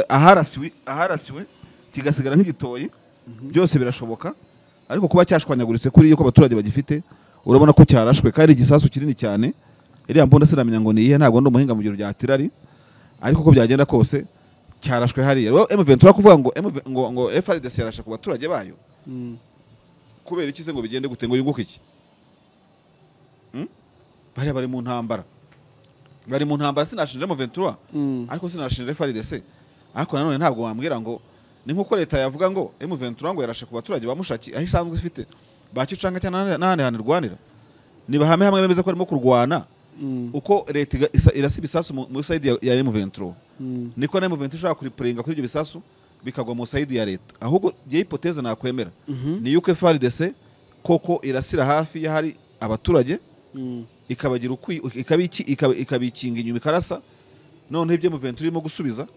S2: aharasiwe kigasigara nk'igitoyi, byose birashoboka. Ariko kuba cyashwanyaguritse kuri yuko abaturage bagifite, urabona ko cyarashwe kandi igisasu kinini cyane. Iriya mbunda sinamenya ngo ni iyihe, ntabwo ndi umuhinga mu bintu bya artillery, ariko uko byagenda kose cyarashwe hariya. Rero M23 kuvuga ngo MV ngo FARDC yarashe ku baturage bayo, kubera iki se? Ngo bigende gute? Ngo yunguke iki? Bariya bari mu ntambara, bari mu ntambara. Sinashinja M23, ariko sinashinja FARDC. Ariko nanone ntabwo wambwira ngo ni nkuko leta yavuga ngo M23 ngo yarashe ku baturage ba Mushaki, aho isanzwe ifite ba Kicanga cyangwa n'ahandi hantu irwanira. Nibahame hamwe bemeza ko barimo kurwana, uko leta irasa ibisasu mu side ya M23, niko na M23 ishobora kuripuringa kuri ibyo bisasu bikagwa mu side ya leta. Ahubwo jye hypothèse nakwemera ni yuko FARDC koko irasira hafi y'ahari abaturage, ikabagira ikabikinga inyuma ikarasa, noneho ibyo M23 irimo gusubiza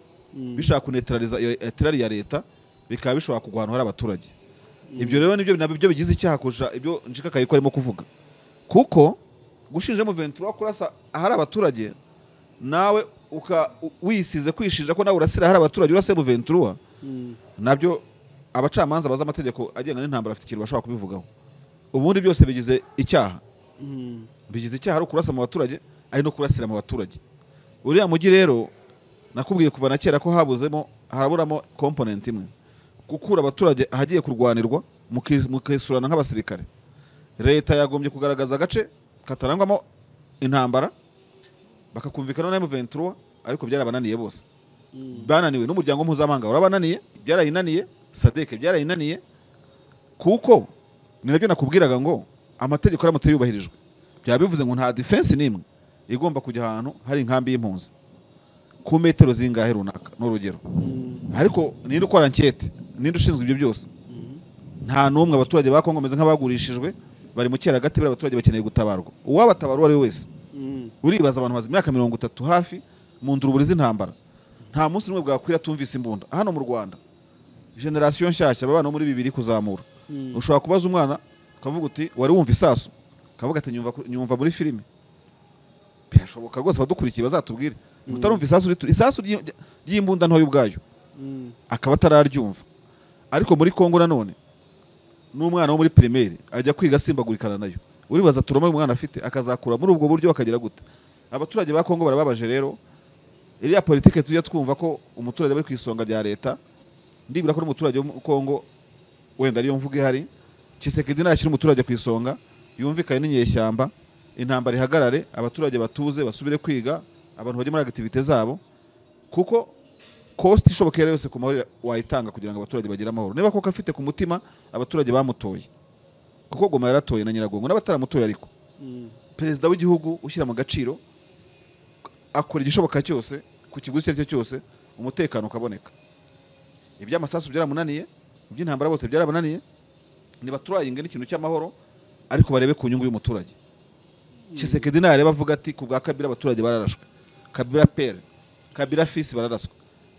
S2: bishaka kuneutraliza iyo artillery ya leta bikaba bishobora kugwa ahantu hari abaturage. Ibyo rero nibyo nabyo bigize icyaha kurusha ibyo Njika Kayiko arimo kuvuga, kuko gushinja M23 kurasa ahari abaturage, nawe wisize kwishinja ko nawe urasira ahari abaturage, urasa M23, nabyo abacamanza bazi amategeko agenga n'intambara bafite ikintu bashobora kubivugaho. Ubundi byose bigize icyaha, bigize icyaha, ari ukurasa mu baturage, ari no kurasira mu baturage. Uriya mujyi rero nakubwiye kuva na kera ko habuzemo, haraburamo component imwe: gukura abaturage ahagiye kurwanirwa, mukisurana nk'abasirikare. Leta yagombye kugaragaza agace katarangwamo intambara, bakakumvikana na M23, ariko byarabananiye bose. Bananiwe n'umuryango mpuzamahanga, warabananiye, byarayinaniye, SADC byarayinaniye, kuko ni nabyo nakubwiraga ngo amategeko aramutse yubahirijwe Byaba bivuze ngo nta defense n'imwe igomba kujya ahantu hari inkambi y'impunzi ku metero zingahe runaka, ni urugero. Ariko ninde ukora enquête, ninde ushinzwe ibyo byose? Nta n'umwe. Abaturage ba Kongo bameze nk'abagurishijwe, bari mu cyeragati. Bariya abaturage bakeneye gutabarwa, uwabatabara uwo ari we wese. Uribaza abantu bazi imyaka 30 hafi mu nduruburi z'intambara, nta munsi n'umwe bwakwira tumvise imbunda. Hano mu Rwanda génération nshyashya, abana bo muri 2000 kuzamura, ushobora kubaza umwana ukavuga uti: "Wari wumva isasu?" Akavuga ati: "Nyumva muri filime." Birashoboka rwose, abadukurikiye bazatubwire utarumva isasu isasu ry'imbunda ntoya ubwayo akaba atararyumva. Ariko muri Kongo nanone n'umwana wo muri primaire ajya kwiga asimbagurikana nayo. Uribaza trauma uyu mwana afite akazakura muri ubwo buryo, bakagira gute? Abaturage ba Kongo barababaje. Rero iriya politike tujya twumva ko umuturage ari ku isonga rya leta, ndibwira ko n'umuturage wo mu Kongo wenda ariyo mvuga ihari. Tshisekedi nashyira umuturage ku isonga, yumvikane n'inyeshyamba, intambara ihagarare, abaturage batuze, basubire kwiga, abantu bajye muri activités zabo, kuko cost ishoboka iyo ari yose ku mahoro wayitanga kugira ngo abaturage bagire amahoro, niba koko afite ku mutima abaturage bamutoye, kuko Goma yaratoye na Nyiragongo n'abataramutoye. Ariko perezida w'igihugu ushyira mu gaciro akora igishoboka cyose ku kiguzi icyo ari cyo cyose umutekano ukaboneka. Iby'amasasu byaramunaniye, iby'intambara bose byarabananiye, nibaturayinge n'ikintu cy'amahoro, ariko barebe ku nyungu y'umuturage. Tshisekedi nareba avuga ati: "Ku bwa Kabila abaturage bararashwe, Kabila père, Kabila fils bararaswa."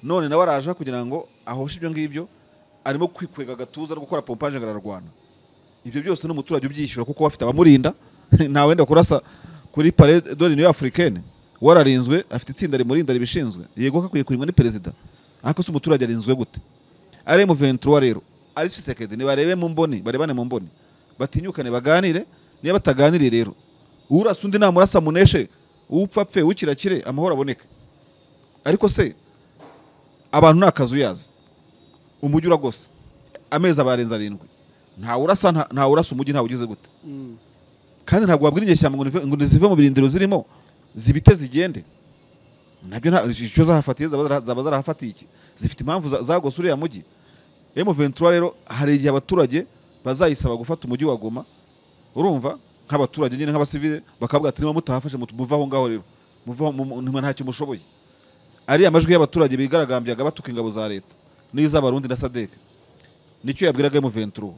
S2: None nawe araje kugira ngo ahoshe ibyo ngibyo, arimo kwikwega agatuza no gukora pompage ngo ararwana. Ibyo byose n'umuturage ubyishyura, kuko bafite abamurinda. Nta wenda kurasa kuri Palais de l'Union Africaine, wararinzwe, afite itsinda rimurinda ribishinzwe. Yego ko akwiye kurindwa ni perezida, ariko se umuturage arinzwe gute? Ari M23 rero, ari Tshisekedi, nibarebe mu mboni, barebane mu mboni, batinyukane, baganire. Niba bataganiriye rero, urasa undi namurasa muneshe, upfa apfe, ukirakire, amahoro aboneke. Ariko se abantu ni akazu yaza, umujyi uragose, amezi abarenze 7, ntawe urasa, ntawe urasa umujyi, ntawe ugize gute? Kandi ntabwo wabwira inyeshyamba ngo nizive mu birindiro zirimo zibite zigende. Nabyo nta icyo zahafatiye, zaba zarahafatiye iki? Zifite impamvu zagose uriya mujyi. M23 rero hari igihe abaturage bazayisaba gufata umujyi wa Goma, urumva, nk'abaturage nyine, nk'abasivile, bakavuga ati: "Niba mutahafashe, muve aho ngaho rero, muve aho, ntacyo mushoboye." Ariya majwi y'abaturage bigaragambyaga batuka ingabo za leta n'iz'Abarundi na SADC, nicyo yabwiraga M23: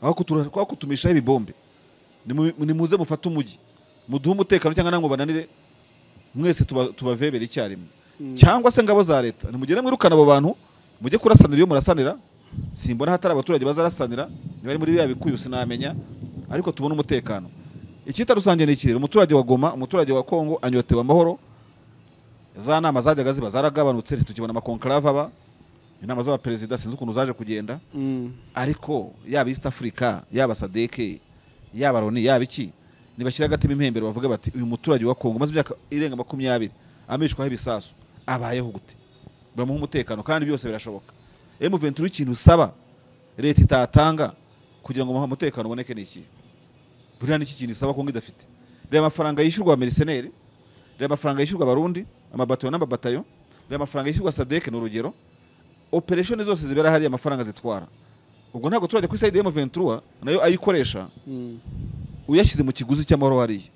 S2: aho kutumishaho ibibombe, nimuze mufate umujyi muduhe umutekano, cyangwa namwe bananire mwese tubavebere icyarimwe. Cyangwa se ngabo za leta, nimugende mwirukana abo bantu, mujye kurasanira iyo murasanira. Simbona hatari abaturage bazarasanira, niba ari muri biriya bikuyu sinamenya, ariko tubone umutekano. Icyita rusange ni ikirere. Umuturage wa Goma, umuturage wa Kongo anyotewe amahoro. Za nama zajyaga ziba zaragabanutse, ntitukibona ama conclave aba, inama z'abaperezida sinzi ukuntu zaje kugenda. Ariko yaba East Africa, yaba SADC, yaba Loni, yaba iki, nibashyira agatima impembero, bavuge bati: "Uyu muturage wa Kongo umaze imyaka irenga 20 amishwaho ibisasu abayeho gute?" Bamuha umutekano, kandi byose birashoboka. M23 ikintu usaba leta itatanga kugira ngo umutekano uboneke ni iki? Buriya ni iki kintu isaba Kongo idafite? Reba amafaranga yishyurwa mercenaires, reba amafaranga yishyurwa Abarundi, amabatayo n'amabatayo, reba amafaranga yishyurwa SADC, ni urugero. Operation zose zibera hariya, amafaranga zitwara, ubwo ntabwo turajya kuri side ya M23 nayo ayikoresha. Uyashyize mu kiguzi cy'amahoro hariya,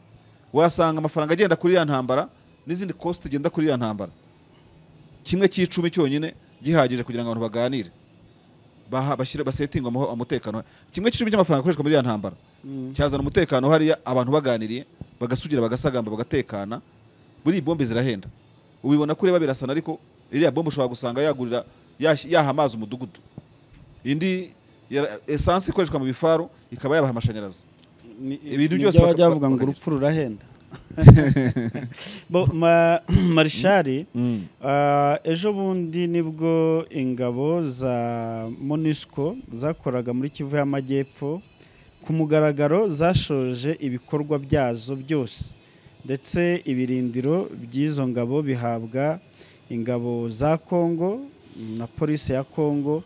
S2: wasanga amafaranga agenda kuri ya ntambara n'izindi cost igenda kuri ya ntambara, 1/10 cyonyine gihagije kugira ngo abantu baganire, bashyire basetinga umutekano. 1/10 cy'amafaranga akoreshwa muri ya ntambara cyazana umutekano hariya, abantu baganiriye bagasugira, bagasagamba, bagatekana. Buri bombe zirahenda, ubibona kureba birasana, ariko iriya bombe ushobora gusanga yagurira yaha amazi umudugudu, indi essence ikoreshwa mu bifaru ikaba yabaha amashanyarazi. Ibintu
S1: Ni
S2: byose
S1: byo bajya bavuga ngo urupfu rurahenda. Bo, Marishari, ejo bundi nibwo ingabo za MONUSCO zakoraga muri Kivu y'Amajyepfo ku mugaragaro zashoje ibikorwa byazo byose, ndetse ibirindiro by'izo ngabo bihabwa ingabo za Kongo na polisi ya Kongo.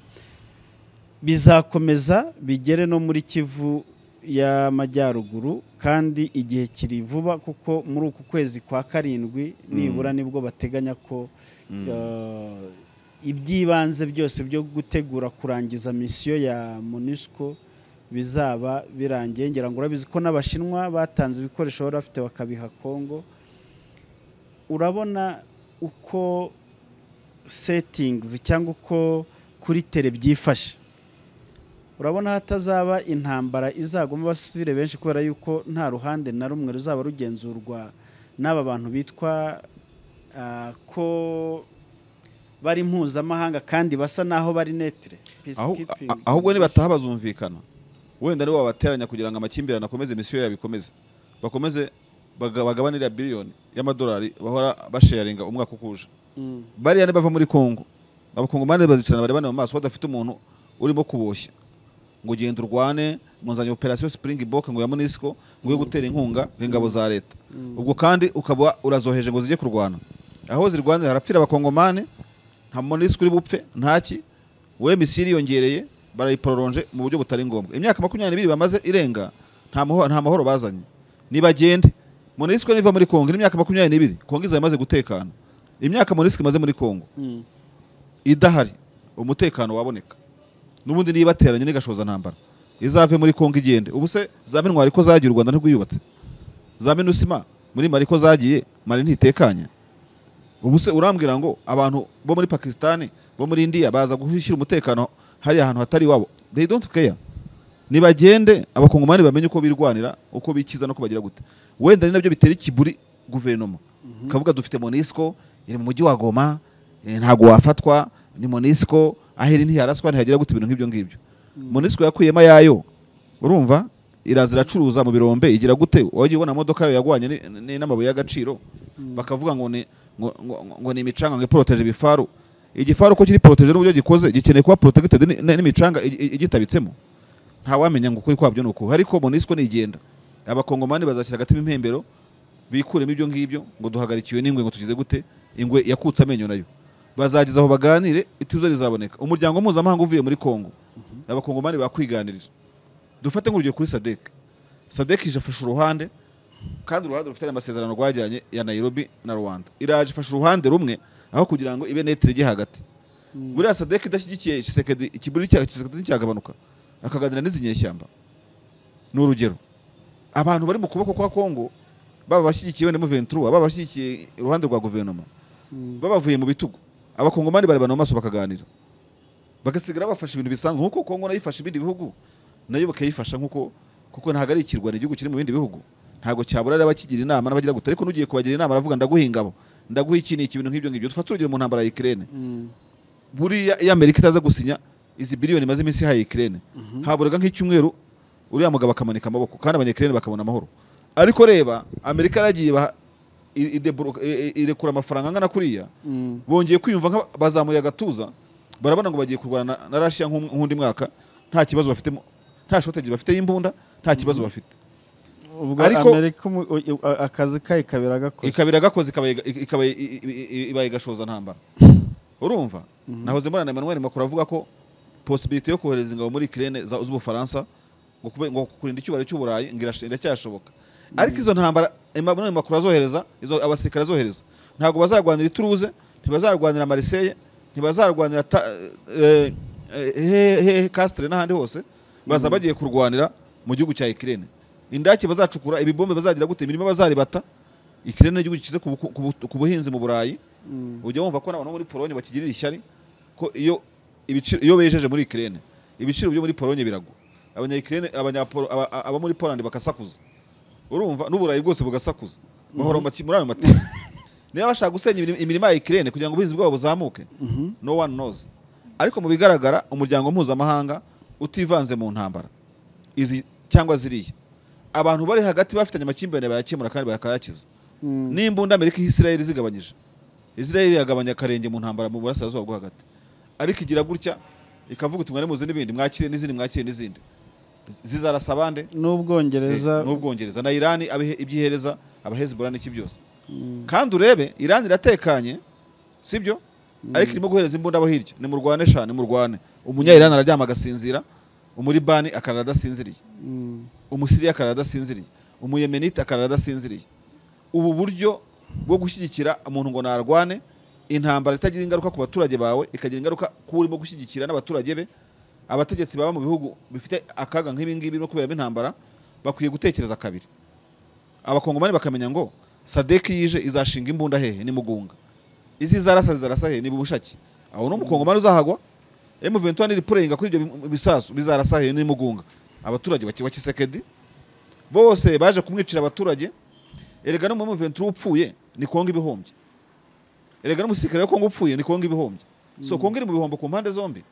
S1: Bizakomeza bigere no muri Kivu y'Amajyaruguru, kandi igihe kiri vuba, kuko muri uku kwezi kwa karindwi nibura nibwo bateganya ko iby'ibanze byose byo gutegura kurangiza misiyo ya MONUSCO bizaba birangiye. Ngira ngo urabizi ko n'Abashinwa batanze ibikoresho bari bafite bakabiha Kongo. Urabona uko settings cyangwa uko kuri tele byifashe, urabona hatazaba intambara izaguma abasivile benshi, kubera yuko nta ruhande na rumwe ruzaba rugenzurwa n'aba bantu bitwa ko bari mpuzamahanga kandi basa naho bari netre.
S2: Ahubwo nibataha bazumvikana, wenda nibo babateranya kugira ngo amakimbirane akomeze, misiyo yabo ikomeze, bakomeze bagabanira biliyoni y'amadolari bahora basharinga umwaka ukuje. Bariya bava muri Kongo, abakongomani bazicarana barebana mu maso badafite umuntu urimo kuboshya ngo genda urwane, ngo nzanye operation Springbok ngo ya MONUSCO ngo yo gutera inkunga ingabo za leta, ubwo kandi ukaba urazoheje ngo zijye kurwana. Aho zirwanira harapfira abakongomani, nta MONUSCO uri bupfe ntaki, we misiri yongereye barayiproronje mu buryo butari ngombwa. Imyaka 22 bamaze irenga nta mahoro bazanye. Nibagende MONUSCO niva muri Kongo imyaka 22 Kongo izaba imaze gutekana. Imyaka MONUSCO imaze muri Kongo idahari umutekano waboneka, nubundi niba bateranye n'igashoza ntambara izave muri Kongo igende. Ubu se za mintwari ko zagiye u Rwanda ntirwiyubatse, za minusima muri Mali ko zagiye Mali ntitekanye. Ubu se urambwira ngo abantu bo muri Pakistan bo muri India baza gushyira umutekano hari ahantu hatari wabo? They don't care. Nibagende abakongomani bamenye uko birwanira, uko bikiza no kubagira gute. Wenda ni nabyo bitera ikiburi guverinoma kavuga dufite MONUSCO iri mu mujyi wa Goma, ntago wafatwa ni MONUSCO aheri ntiyaraswa ntihagira gute, ibintu nk'ibyo ngibyo. MONUSCO yakuyema yayo, urumva iraza iracuruza mu birombe igira gute, wagiye ubona modoka yayo yagwanye n'amabuye y'agaciro, bakavuga ngo ni ngo ni imicanga ngo iproteje ibifaru. Igifaru ko kiri protege n'uburyo gikoze gikeneye kuba protected n'imicanga igitabitsemo, nta wamenya ngo ukuri kwabyo nuko. Ariko MONUSCO nigenda abakongomani bazashyira hagati impembero bikuremo ibyo ngibyo ngo duhagarikiwe n'ingwe ngo tugize gute, ingwe yakutse amenyo nayo. Bazageza aho baganire ituze rizaboneka. Umuryango mpuzamahanga uvuye muri Kongo abakongomani bakwiganirije. Dufate nk'urugero kuri SADC. SADC ije uruhande, kandi uruhande rufite amasezerano rwajyanye ya Nairobi na Rwanda, iraje ifasha uruhande rumwe aho kugira ngo ibe netre ije hagati. Buriya SADC idashyigikiye Tshisekedi, ikiburi cya Tshisekedi cyagabanuka akaganira n'izi nyeshyamba. Ni urugero abantu bari mu kuboko kwa Kongo baba bashyigikiye wenda M23, baba bashyigikiye uruhande rwa guverinoma, babavuye mu bitugu. Abakongomani barebana mu maso bakaganira, bagasigara bafasha ibintu bisanzwe nkuko Kongo nayo ifasha ibindi bihugu, nayo bakayifasha nkuko, kuko ntago ari ikirwa, igihugu kiri mu bindi bihugu ntago cyabura abakigira inama n'abagira gute. Ariko nugiye kubagira inama aravuga ndaguha ingabo, ndaguha iki n'iki, ibintu nk'ibyo ngibyo. Dufate urugero mu ntambara ya Ukraine, buriya iyo Amerika itaza gusinya izi biliyoni maze iminsi ihaye Ukraine, haburaga nk'icyumweru uriya mugabo akamanika amaboko kandi abanya-Ukraine bakabona amahoro. Ariko reba Amerika yaragiye irekura amafaranga angana kuriya, bongeye kwiyumva nka bazamuye agatuza, barabona ngo bagiye kurwana na Russia nk'undi mwaka nta kibazo bafite, nta shortage bafite y'imbunda, nta kibazo bafite.
S1: Ubwo Amerika akazi kayo ikabira
S2: gakoze, ikaba ibaye gashoza ntambara. Urumva nahoze mbona Emmanuel Macron avuga ko possibility yo kohereza ingabo muri Ukraine z'Ubufaransa ngo kurinda icyubahiro cy'Uburayi ngo iracyashoboka. Ariko izo ntambara Emmanuel Macron azohereza, izo abasirikare azohereza, ntago bazarwanira Toulouse, ntibazarwanira Marseille, ntibazarwanira Castres n'ahandi hose, baza bagiye kurwanira mu gihugu cya Ukraine. Indaki bazacukura, ibibombe bazagira gute, imirima bazaribata. Ukraine ni igihugu gikize ku buhinzi mu Burayi. Ujya wumva ko n'abantu muri Pologne bakigirira ishyari ko iyo ibiciro iyo bejeje muri Ukraine ibiciro byo muri Pologne biragwa, abanya Ukraine aba muri Poland bakasakuza, urumva n'Uburayi bwose bugasakuza, bahora muri ayo mateka. Niba bashaka gusenya imirima ya Ukraine kugira ngo ubuhinzi bwabo buzamuke, no one knows. Ariko mu bigaragara umuryango mpuzamahanga utivanze mu ntambara izi cyangwa ziriya, abantu bari hagati bafitanye amakimbirane bayakemura kandi bakayakiza. N'imbunda Amerika Israel zigabanyije, Israel yagabanya akarenge mu ntambara mu burasirazuba bwo hagati, ariko igira gutya ikavuga uti mwari muzi n'ibindi, mwakire n'izindi, mwakire n'izindi, zizarasa abande
S1: n'Ubwongereza,
S2: n'Ubwongereza na Iran ibyihereza abahezbollah n'iki byose. Kandi urebe Iran iratekanye, sibyo? Ariko irimo guhereza imbunda abo hirya, ni murwane shane, murwane. Umunya Iran araryama agasinzira, umuribani akarara adasinziriye, umusiriya akarara adasinziriye, umuyemenite akarara adasinziriye. Ubu buryo bwo gushyigikira umuntu ngo narwane intambara itagira ingaruka ku baturage bawe, ikagira ingaruka ku urimo gushyigikira n'abaturage be, Abategetsi baba mu bihugu bifite akaga nk'ibi ngibi no kuberamo intambara bakwiye gutekereza kabiri. Abakongomani bakamenya ngo SADC yije izashinga imbunda hehe? Ni Mugunga. Izi zarasa zizarasa hehe? Ni Bushaki. Aho no mukongomani uzahagwa. M23 iri purenga kuri ibyo bisasu bizarasa hehe? Ni Mugunga. Abaturage wa Tshisekedi bose baje kumwicira abaturage. Erega no mu M23 upfuye ni Kongo ibihombye. Erega n'umusirikare wa Kongo upfuye ni Kongo ibihombye. So Kongo iri mu bihombo ku mpande zombi.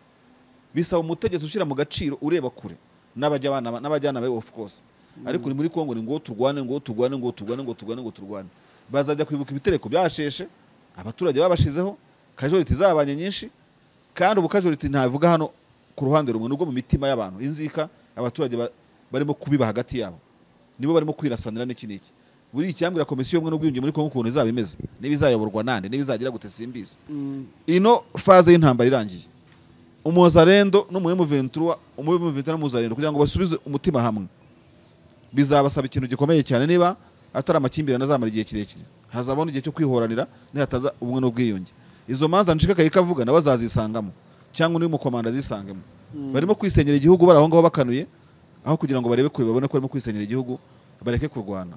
S2: Bisaba umutegetsi ushyira mu gaciro, ureba kure, n'abajyana n'abajyana be of course. Ariko ni muri Kongo ni ngo turwane, ngo turwane, ngo turwane, ngo turwane, ngo turwane. Bazajya kwibuka ibitereko byasheshe abaturage babashizeho, casualty zabanye nyinshi. Kandi ubu casualty ntavuga hano ku ruhande rumwe, nubwo mu mitima y'abantu inzika abaturage barimo kubiba hagati yabo, nibo barimo kwirasanira n'iki n'iki. Buri icyambwira komisiyo y'ubumwe n'ubwiyunge muri Kongo ukuntu izaba imeze, niba izayoborwa nande, niba izagira gute simbizi. Ino phase y'intambara irangiye, umuzarendo n'umu M23, umu M23 n'umuzarendo kugira ngo basubize umutima hamwe bizabasaba ikintu gikomeye cyane. Niba atari amakimbirane azamara igihe kirekire, hazabona igihe cyo kwihoranira nihataza ubumwe n'ubwiyunge. Izo manza nshika kayikavuga nabo azazisangamo, cyangwa undi mukomanda azisangemo. Barimo kwisenyera igihugu bari aho ngaho bakanuye, aho kugira ngo barebe kure babone ko barimo kwisenyera igihugu bareke kurwana.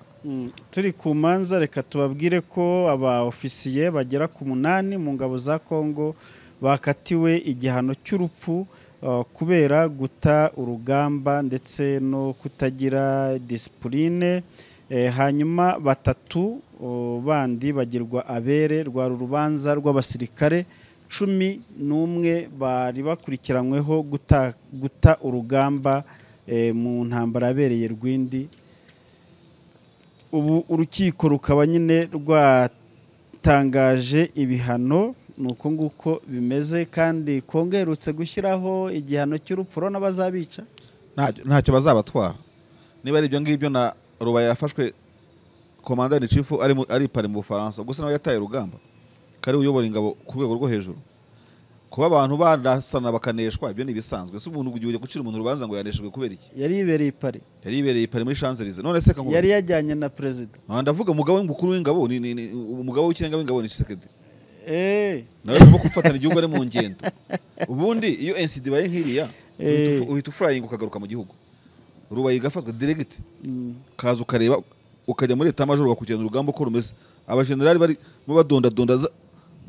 S1: Turi ku manza, reka tubabwire ko aba ofisiye bagera ku 8 mu ngabo za Kongo bakatiwe igihano cy'urupfu kubera guta urugamba ndetse no kutagira discipline. Hanyuma 3 bandi bagirwa abere. Rwari urubanza rw'abasirikare 11 bari bakurikiranyweho guta urugamba mu ntambara yabereye Rwindi. Ubu urukiko rukaba nyine rwatangaje ibihano, nuko nguko bimeze. Kandi Kongo iherutse gushyiraho igihano cy'urupfu, rona bazabica
S2: ntacyo bazabatwara. Niba ari ibyo ngibyo, na Rubaya yafashwe commander in chief ari Paris mu Bufaransa, gusa nawe yataye urugamba kari uyobora ingabo ku rwego rwo hejuru. Kuba abantu barasana bakaneshwa ibyo ni ibisanzwe. Si umuntu ugiye gucira umuntu urubanza ngo yaneshejwe kubera iki?
S1: Yari yibereye Paris,
S2: yari yibereye Paris muri Champs-Élysées. None se kanguze
S1: yari yajyanye na president.
S2: Ndavuga umugabo w'umukuru w'ingabo ni umugabo w'ikirenga w'ingabo ni Tshisekedi. Nawe urimo gufatana igihugu ari mu ngendo. Ubundi iyo NCD baye nkiriya uhita ufurayinga ukagaruka mu gihugu. Rubaye igafatwa direct. Kaza ukareba ukajya muri état major bakugenda urugamba uko rumeze. Abagenerali bari mu badonda donda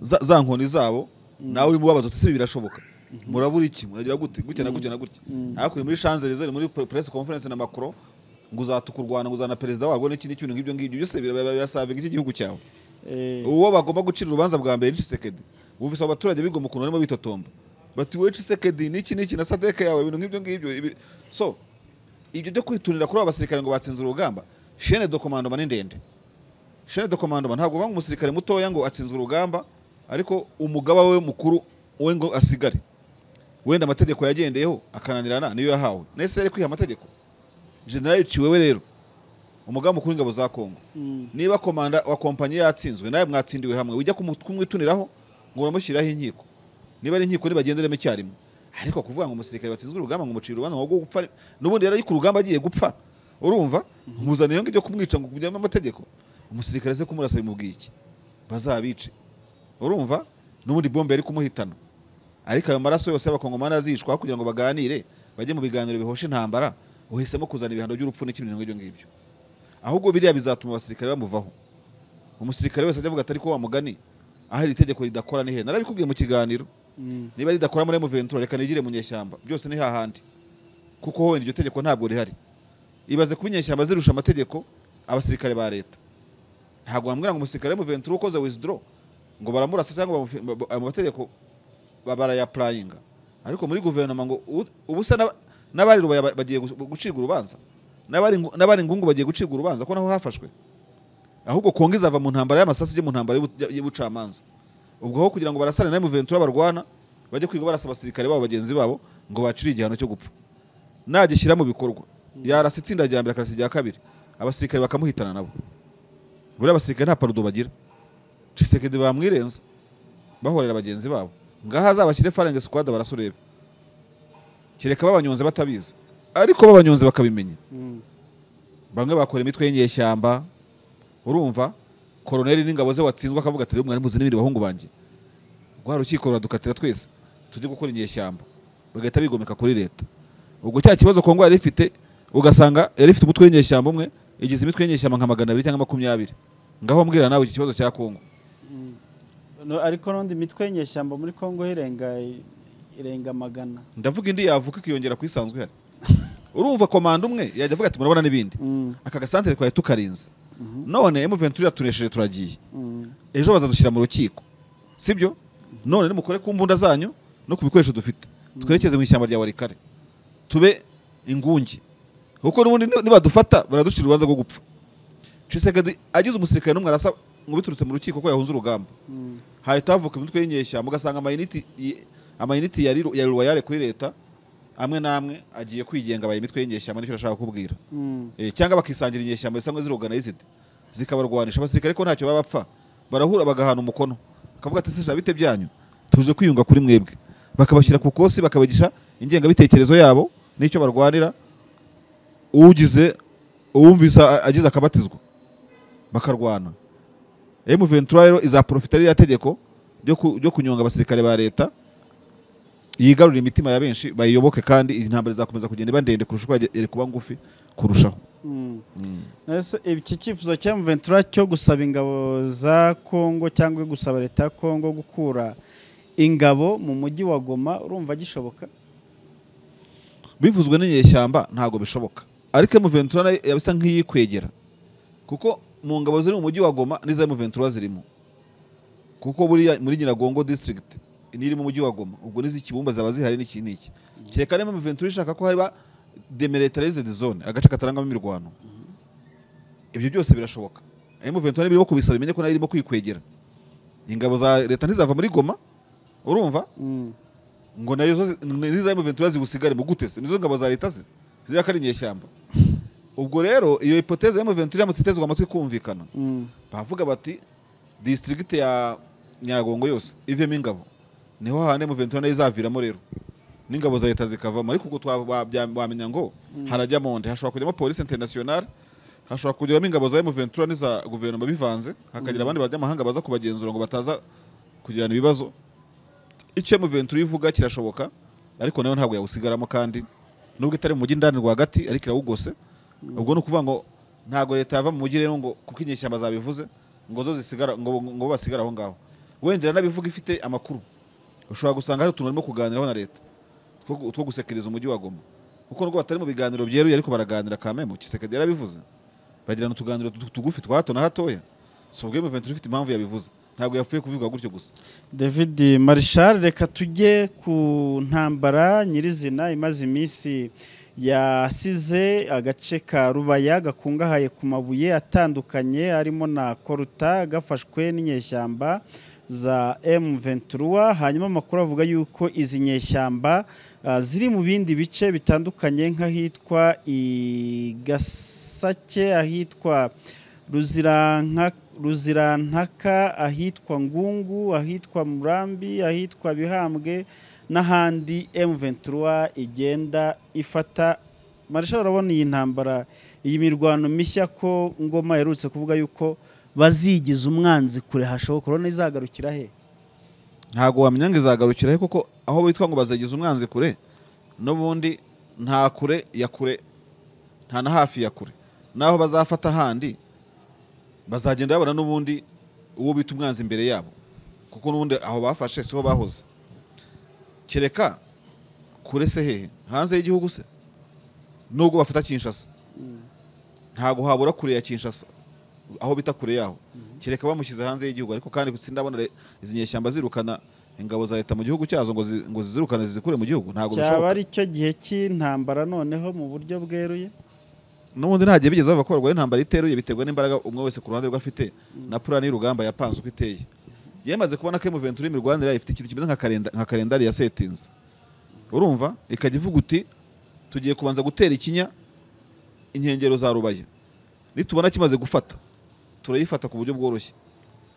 S2: za nkoni zabo, nawe urimo ubabaza uti se birashoboka? Murabura iki? Muragira gute? Gutya na gutya na gutya. Ariko muri Champs-Élysées muri press conference na Macron ngo uzatukurwana ngo uzana perezida warwo n'iki n'iki ngibyo ngibyo byose birasavinga iki gihugu cyawe. Uwo bagomba gucira urubanza bwa mbere ni Tshisekedi. Wumvise abaturage bigoma ukuntu barimo bitotomba bati we Tshisekedi n'iki n'iki na SADC yawe ibintu nk'ibyo ngibyo. So ibyo byo kwitunira kuri abasirikare ngo batsinze urugamba, chaîne de commandement ni ndende. Chaîne de commandement ntabwo banga umusirikare mutoya ngo atsinze urugamba, ariko umugaba we mukuru we ngo asigare. Wenda amategeko yagendeyeho akananirana niyo yahawe. Nese yari kwiha amategeko. General Ciwewe rero umugaba mukuru w'ingabo za Kongo, niba komanda wa kompanyi yatsinzwe nawe mwatsindiwe hamwe, ujya kumwituniraho ngo uramushyiraho inkiko. Niba ari inkiko nibagenderemo icyarimwe. Ariko kuvuga ngo umusirikare watsinzwe urugamba ngo umucira urubanza ngo gupfa, n'ubundi yari ku rugamba agiye gupfa, urumva muzaniye ngo ibyo kumwica ngo kujyamo amategeko. Umusirikare se kumurasa bimubwiye iki? Bazabice. Urumva n'ubundi bombe yari kumuhitana. Ariko ayo maraso yose y'abakongomani azishwa kugira ngo baganire, bajye mu biganiro bihosha intambara, uhisemo kuzana ibihano by'urupfu n'ikindi ngibyo ngibyo. Ahubwo biriya bizatuma abasirikare bamuvaho. Umusirikare wese ajya avuga atari ko wa mugani aho iri tegeko ridakora ni he? Narabikubwiye mu kiganiro. Niba ridakora muri M23 reka nigire mu nyeshyamba, byose ni hahandi. Kuko ho iryo tegeko ntabwo rihari. Ibaze kuba inyeshyamba zirusha amategeko abasirikare ba leta. Ntabwo wambwira ngo umusirikare M23 ukoze withdraw ngo baramurasa cyangwa ayo mategeko barayapurayinga. Ariko muri guverinoma ngo ubusa n'abari Rubaya bagiye gucirwa urubanza, n'abari Ngungu bagiye gucirwa urubanza ko naho hafashwe. Ahubwo Kongo izava mu ntambara y'amasasi ijye mu ntambara y'ubucamanza. Ubwo aho kugira ngo barasane na M23 barwana, bajye kwiga barasa abasirikare babo bagenzi babo ngo bacire igihano cyo gupfa. Nagishyira mu bikorwa yarasa itsinda rya mbere akarasa irya kabiri, abasirikare bakamuhitana nabo. Buriya abasirikare nta parudo bagira. Tshisekedi bamwirenza bahorera bagenzi babo. Ngaha azabashyire Farenge squad barasurebe. Kereka babanyonze batabizi, ariko babanyonze bakabimenya. Bamwe bakora imitwe y'inyeshyamba, urumva koroneli n'ingabo ze watsinzwe akavuga ati mwari muzi n'ibindi bahungu banjye, rwa rukiko ruradukatira twese tujye gukora inyeshyamba. Bagahita bigomeka kuri leta. Ubwo cya kibazo Kongo yari ifite, ugasanga yari ifite umutwe w'inyeshyamba umwe, igize imitwe y'inyeshyamba nka 200 cyangwa 20. Ngaho mbwira nawe iki kibazo cya Kongo.
S1: No, ariko n'undi mitwe y'inyeshyamba muri Kongo irenga 100.
S2: Ndavuga indi yavuka ikiyongera ku isanzwe ihari. Urumva komanda umwe yajya avuga ati murabona n'ibindi. Aka gasantere twaye tukarinze. None M23 yatunesheje turagiye. Ejo bazadushyira mu rukiko. Sibyo? None nimukore ku mbunda zanyu no ku bikoresho dufite. Twerekeze mu ishyamba rya Walikare. Tube ingungi. Kuko n'ubundi nibadufata baradushira urubanza rwo gupfa. Tshisekedi agize umusirikare n'umwe arasa ngo biturutse mu rukiko ko yahunze urugamba. Hahita havuka imitwe y'inyeshyamba, ugasanga amayiniti ya royale kuri leta amwe namwe agiye kwigenga abaye imitwe y'inyeshyamba, nicyo nashaka kubwira. Cyangwa bakisangira inyeshyamba zisanzwe ziroganized zikabarwanisha abasirikare ko ntacyo baba bapfa, barahura bagahana umukono akavuga ati sesha bite byanyu tuje kwiyunga kuri mwebwe, bakabashyira ku kosi bakabagisha ingengabitekerezo yabo n'icyo barwanira, ugize uwumvisa agize akabatizwa bakarwana. M23 rero izaprofita ririya tegeko ryo kunyonga abasirikare ba leta, yigarurira imitima ya benshi bayiyoboke, kandi intambara izakomeza kugenda iba ndende kurusha uko yari kuba ngufi kurushaho.
S1: Iki cyifuzo cya M23 cyo gusaba ingabo za Kongo cyangwa gusaba leta ya Kongo gukura ingabo mu mujyi wa Goma, urumva gishoboka?
S2: Bivuzwe n'inyeshyamba ntago bishoboka, ariko M23 nayo yabisa nk'iyikwegera, kuko mu ngabo ziri mu mujyi wa Goma n'iza M23 zirimo, kuko buriya muri Nyiragongo district niri mu mujyi wa Goma, ubwo n'izikibumba zaba zihari n'iki n'iki. Kereka niba M23 ishaka ko hariba demilitarized zone, agace katarangamo imirwano, ibyo byose birashoboka. M23 birimo kubisaba bimenye ko nayo irimo kwikwegera. Ingabo za leta ntizava muri Goma, urumva? Ngo nayo n'iza M23 zigusigare mu gutese, nizo ngabo za leta ze ziriya kari inyeshyamba. Ubwo rero iyo hypothèse ya M23 iramutse itezwe amatwi kumvikana, bavuga bati district ya Nyiragongo yose ivemo ingabo, niho hane M23 nayo izaviramo rero n'ingabo za leta zikavamo. Ariko ubwo wamenya ngo harajya monde, hashobora kujyamo police internationale, hashobora kujyamo ingabo za M23 n'iza guverinoma bivanze, hakagira abandi banyamahanga baza kubagenzura ngo bataza kugirana ibibazo. Icyo M23 ivuga kirashoboka, ariko nayo ntabwo yawusigaramo, kandi nubwo itari mu mujyi ndani rwagati ariko irawugose. Ubwo ni ukuvuga ngo ntabwo leta yava mu mujyi rero ngo kuko inyeshyamba zabivuze ngo zo zisigara, ngo basigara aho ngaho. Wenda nabivuga ifite amakuru, ushobora gusanga hari utuntu barimo kuganiraho na leta two gusekeriza umujyi wa Goma, kuko nubwo batari mu biganiro byeruye ariko baraganira kamemo. Tshisekedi yarabivuze, bagirana utuganiro tugufi twa hato na hatoya. So ubwo M23 ifite impamvu yabivuze, ntabwo yapfuye kuvuga gutyo gusa.
S1: David Marshal, reka tujye ku ntambara nyirizina imaze iminsi yasize agace ka Rubaya gakungahaye ku mabuye atandukanye harimo na Koruta gafashwe n'inyeshyamba za M23. Hanyuma amakuru avuga yuko izi nyeshyamba ziri mu bindi bice bitandukanye nk'ahitwa Igasake, ahitwa Ruzirantaka, ahitwa Ngungu, ahitwa Murambi, ahitwa Bihambwe n'ahandi M23 igenda ifata. Marshal, urabona iyi ntambara, iyi mirwano mishya ko Ngoma yerutse kuvuga yuko bazigiza umwanzi kure hashoboka, urabona izagarukira he?
S2: Ntago wamenya ngo izagarukira he, kuko aho bitwa ngo bazigiza umwanzi kure n'ubundi nta kure ya kure, nta na hafi ya kure. Naho bazafata handi bazagenda babona n'ubundi uwo bita umwanzi imbere yabo, kuko n'ubundi aho bafashe siho bahoze. Kereka kure se hehe, hanze y'igihugu se? Nubwo bafata Kinshasa ntago habura kure ya Kinshasa, aho bita kure yaho, kereka bamushyize hanze y'igihugu. Ariko kandi sindabona izi nyeshyamba zirukana ingabo za leta mu gihugu cyazo ngo zizirukane zizikure mu gihugu, ntago bishoboka.
S1: Cyaba ari cyo gihe cy'intambara noneho mu buryo bweruye?
S2: N'ubundi nta gihe bigeze bava ko barwaye intambara iteruye, biterwa n'imbaraga umwe wese ku ruhande rwe afite na plan y'urugamba yapanze uko iteye. Yemaze kubona ko M23 imirwanire ifite ikintu kimeze nka kalendari ya settings, urumva ikajya ivuga uti tugiye kubanza gutera ikinya inkengero za Rubaya, nitubona kimaze gufata turayifata ku buryo bworoshye.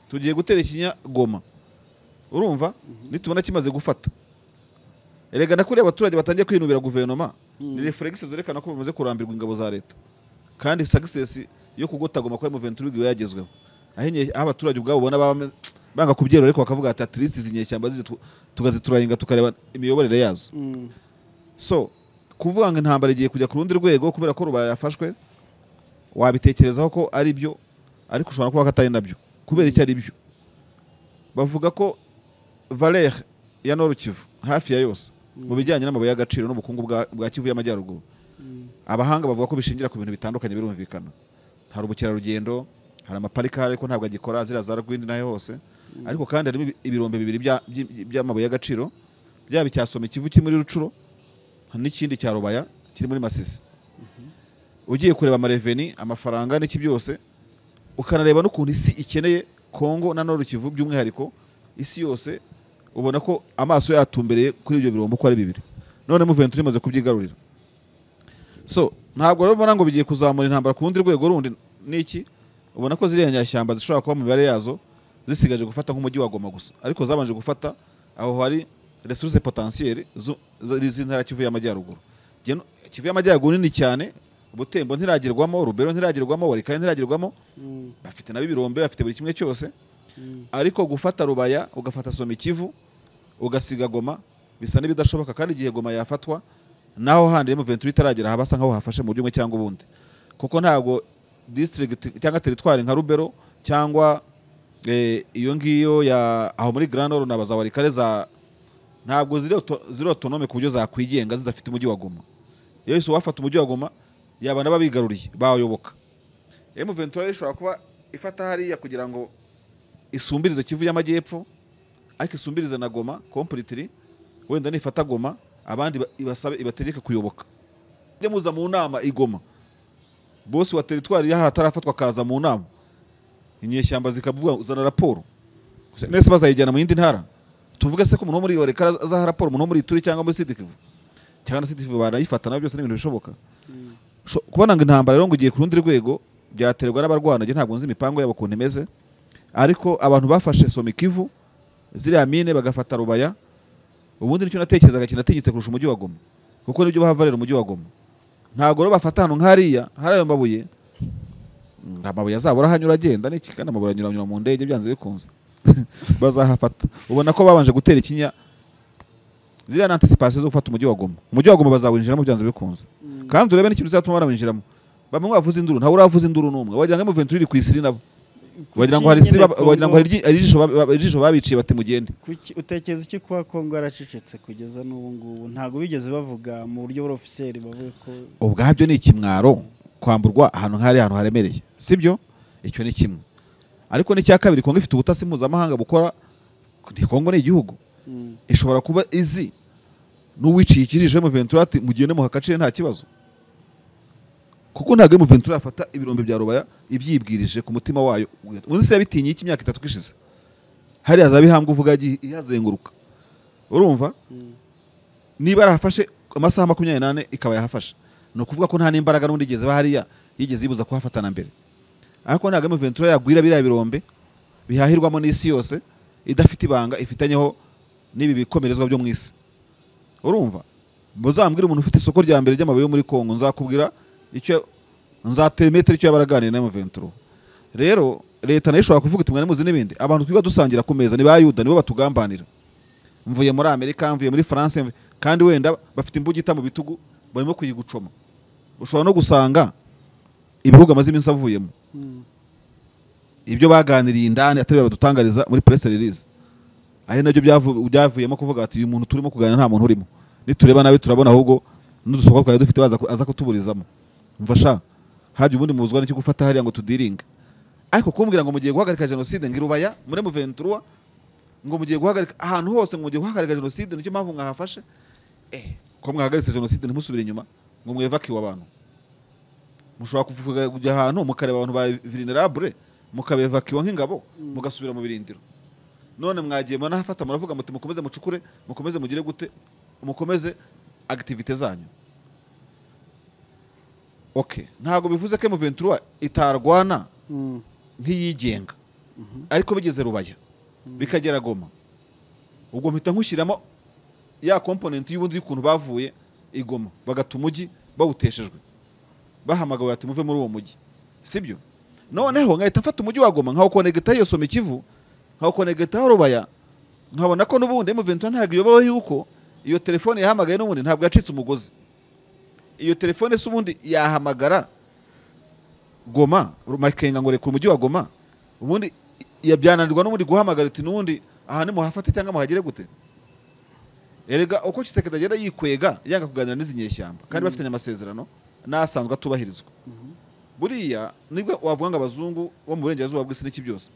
S2: Tugiye gutera ikinya Goma, urumva nitubona kimaze gufata. Erega nakuri abaturage batangiye kwinubira guverinoma, ni reflex zerekana ko bamaze kurambirwa ingabo za leta, kandi success yo kugota Goma kwa M23 igiye yagezweho, aho abaturage ubwabo ubona banga kubyero, ariko bakavuga ati at least izi nyeshyamba tukaziturayinga tukareba imiyoborere yazo. So kuvuga ngo intambara igiye kujya ku rundi rwego kubera ko Rubaya yafashwe, wabitekerezaho ko ari byo, ariko ushobora kuba atari nabyo. Kubera icyo ari byo, bavuga ko valeur ya Nord Kivu hafi ya yose mu bijyanye n'amabuye y'agaciro n'ubukungu bwa Kivu y'Amajyaruguru, abahanga bavuga ko bishingira ku bintu bitandukanye birumvikana. Hari ubukerarugendo, hari amaparika ariko ntabwo agikora, ziriya za Rwindi naho hose, ariko kandi harimo ibirombe bibiri by'amabuye y'agaciro, byaba icya Somikivu kiri muri Rucuro n'ikindi cya Rubaya kiri muri Masisi. Ugiye kureba amareveni, amafaranga n'iki byose, ukanareba n'ukuntu isi ikeneye Kongo na Nord Kivu by'umwihariko, isi yose ubona ko amaso yatumbereye kuri ibyo birombo uko ari bibiri. None M23 imaze kubyigarurira. So ntabwo rero mbona ngo bigiye kuzamura intambara ku rundi rwego rundi niki, ubona ko ziriya nyashyamba zishobora kuba mu mibare yazo zisigaje gufata nk'umujyi wa Goma gusa, ariko zabanje gufata aho hari ressources potentielles z'intara Kivu y'Amajyaruguru. Kivu y'Amajyaruguru nini cyane, Butembo ntiragerwamo, Rubero ntiragerwamo, Walikale ntiragerwamo, bafite nabo ibirombe, bafite buri kimwe cyose. Ariko gufata Rubaya ugafata Somikivu ugasiga Goma bisa n'ibidashoboka, kandi igihe Goma yafatwa naho handi M23 itaragera habasa nkaho hafashe mu buryo bumwe cyangwa ubundi, kuko ntabwo district cyangwa territoire nka Rubero cyangwa iyo ngiyo ya aho muri Grand Nord na baza Walikale za ntabwo ziri autonome ku buryo zakwigenga zidafite umujyi wa Goma. Iyo yose wafata umujyi wa Goma yaba n'ababigaruriye bayoboka. M23 ishobora kuba ifata hariya kugira ngo isumbirize Kivu y'Amajyepfo, ariko isumbirize na Goma completely. Wenda nifata Goma abandi ibasabe ibategeke kuyoboka. Mujye muza mu nama igoma, boss wa territoire yaha atarafatwa kaza mu nama, inyeshyamba zikavuga uzana raporo. Nese bazayijyana mu yindi ntara? Tuvuge se ko umuntu wo muri Walikale azaha raporo umuntu wo muri Ituri cyangwa muri Sud Kivu cyangwa na Sud Kivu barayifata, nabyo byose ni ibintu bishoboka. Kubona ngo intambara rero ngo igiye ku rundi rwego byaterwa n'abarwana, nge ntabwo nzi imipango yabo ukuntu imeze, ariko abantu bafashe Somikivu ziriya mine bagafata Rubaya, ubundi nicyo natekerezaga kinatinyitse kurusha umujyi wa Goma, kuko nibyo bahavarira umujyi wa Goma. Ntabwo rero bafata ahantu nk'hariya hari ayo mabuye, amabuye azabura ahanyura agenda n'iki, kandi amabuye anyuranyura mu ndege byanze bikunze bazahafata. Ubona ko babanje gutera ikinya ziriya na anticipation zo gufata umujyi wa Goma. Umujyi wa Goma bazawinjiramo byanze bikunze, kandi urebe n'ikintu bizatuma barawinjiramo. Bamwe bavuze induru, ntawe uravuze induru n'umwe, wagira ngo M23 iri ku isiri nabo, wagira ngo hari isiri, wagira ngo hari ijisho babiciye bati mugende.
S1: Kuki utekereza iki kuba Kongo yaracecetse kugeza n'ubu ngubu? Ntabwo bigeze bavuga mu buryo bwa officiel bavuye ko
S2: ubwabyo ni ikimwaro kwamburwa ahantu nk'ari ahantu haremereye, sibyo? Icyo ni kimwe. Ariko n'icya kabiri, Kongo ifite ubutasi mpuzamahanga bukora. Kongo ni igihugu ishobora kuba izi n'uwiciye ikijisho M23 ati mugende muhakacire nta kibazo, kuko ntabwo M23 yafata ibirombe bya Rubaya ibyibwirije ku mutima wayo. Uzi se yabitinye iki imyaka 3 ishize hariya za Bihambwe uvuga ihazenguruka, urumva niba yarahafashe amasaha 24 ikaba yahafashe, ni ukuvuga ko nta n'imbaraga n'undi igeze hariya yigeze ibuza kuhafatana mbere. Ariko ntabwo M23 yagwira biriya birombe bihahirwamo n'isi yose idafite ibanga ifitanyeho n'ibi bikomerezwa byo mu isi. Urumva muzambwira umuntu ufite isoko rya mbere ry'amabuye yo muri Kongo, nzakubwira icyo nzatemetero icyo yabaraganira na M23. Rero leta nayo ishobora kuvuga iti mwari muzi n'ibindi, abantu twiga dusangira ku meza ni ba Yuda, nibo batugambanira. Mvuye muri Amerika, mvuye muri France, kandi wenda bafite imbugita mu bitugu barimo kuyigucoma. Ushobora no gusanga ibihugu amaze iminsi avuyemo ibyo baganiriye indani atari badutangariza muri press release, ari nabyo byavuyemo kuvuga ati uyu muntu turimo kuganira nta muntu urimo, nitureba nabi turabona ahubwo n'udusoko twari dufite baza aza kutuburizamo. Mfasha haje ubundi muzwa n'icyo gufata hariya ngo tudiringe, ariko kumbwira ngo mugiye guhagarika jenoside ngi Rubaya muri M23, ngo mugiye guhagarika ahantu hose, ngo mugiye guhagarika jenoside, nicyo mpamvu mwahafashe. Ko mwahagaritse jenoside ntimusubire inyuma ngo mwevakiwe abantu. Mushobora kuvuga kujya ahantu mukareba abantu ba vulnerable mukabevakiwa nk'ingabo mugasubira mu birindiro. None mwagiye mwanahafata muravuga muti mukomeze mucukure, mukomeze mugire gute, mukomeze activité zanyu. Okay, ntago bivuze ko M23 itarwana nk'iyigenga, ariko bigeze Rubaya bikagera Goma, ubwo mpita nkushyiramo ya component y'ubundi y'ukuntu bavuye i Goma bagata umujyi bawuteshejwe, bahamagawe ati muve muri uwo mujyi, sibyo? Noneho nkahita mfata umujyi wa Goma nkawukonegeta iyo Somikivu, nkawukonegeta Rubaya, nkabona ko n'ubundi M23 ntabwo iyobowe yuko Iyo telefone yahamagaye n'ubundi ntabwo yacitse umugozi. Iyo telefone se ubundi yahamagara Goma, Makenga ngo rekura umujyi wa Goma, ubundi yabyananirwa n'ubundi guhamagara ati n'ubundi aha nimuhafate cyangwa muhagere gute? Erega uko Tshisekedi agenda yikwega yanga kuganira n'izi nyeshyamba kandi bafitanye amasezerano n'asanzwe atubahirizwa. Buriya nibwo wavuga ngo abazungu bo mu burengerazuba bw'isi n'iki byose,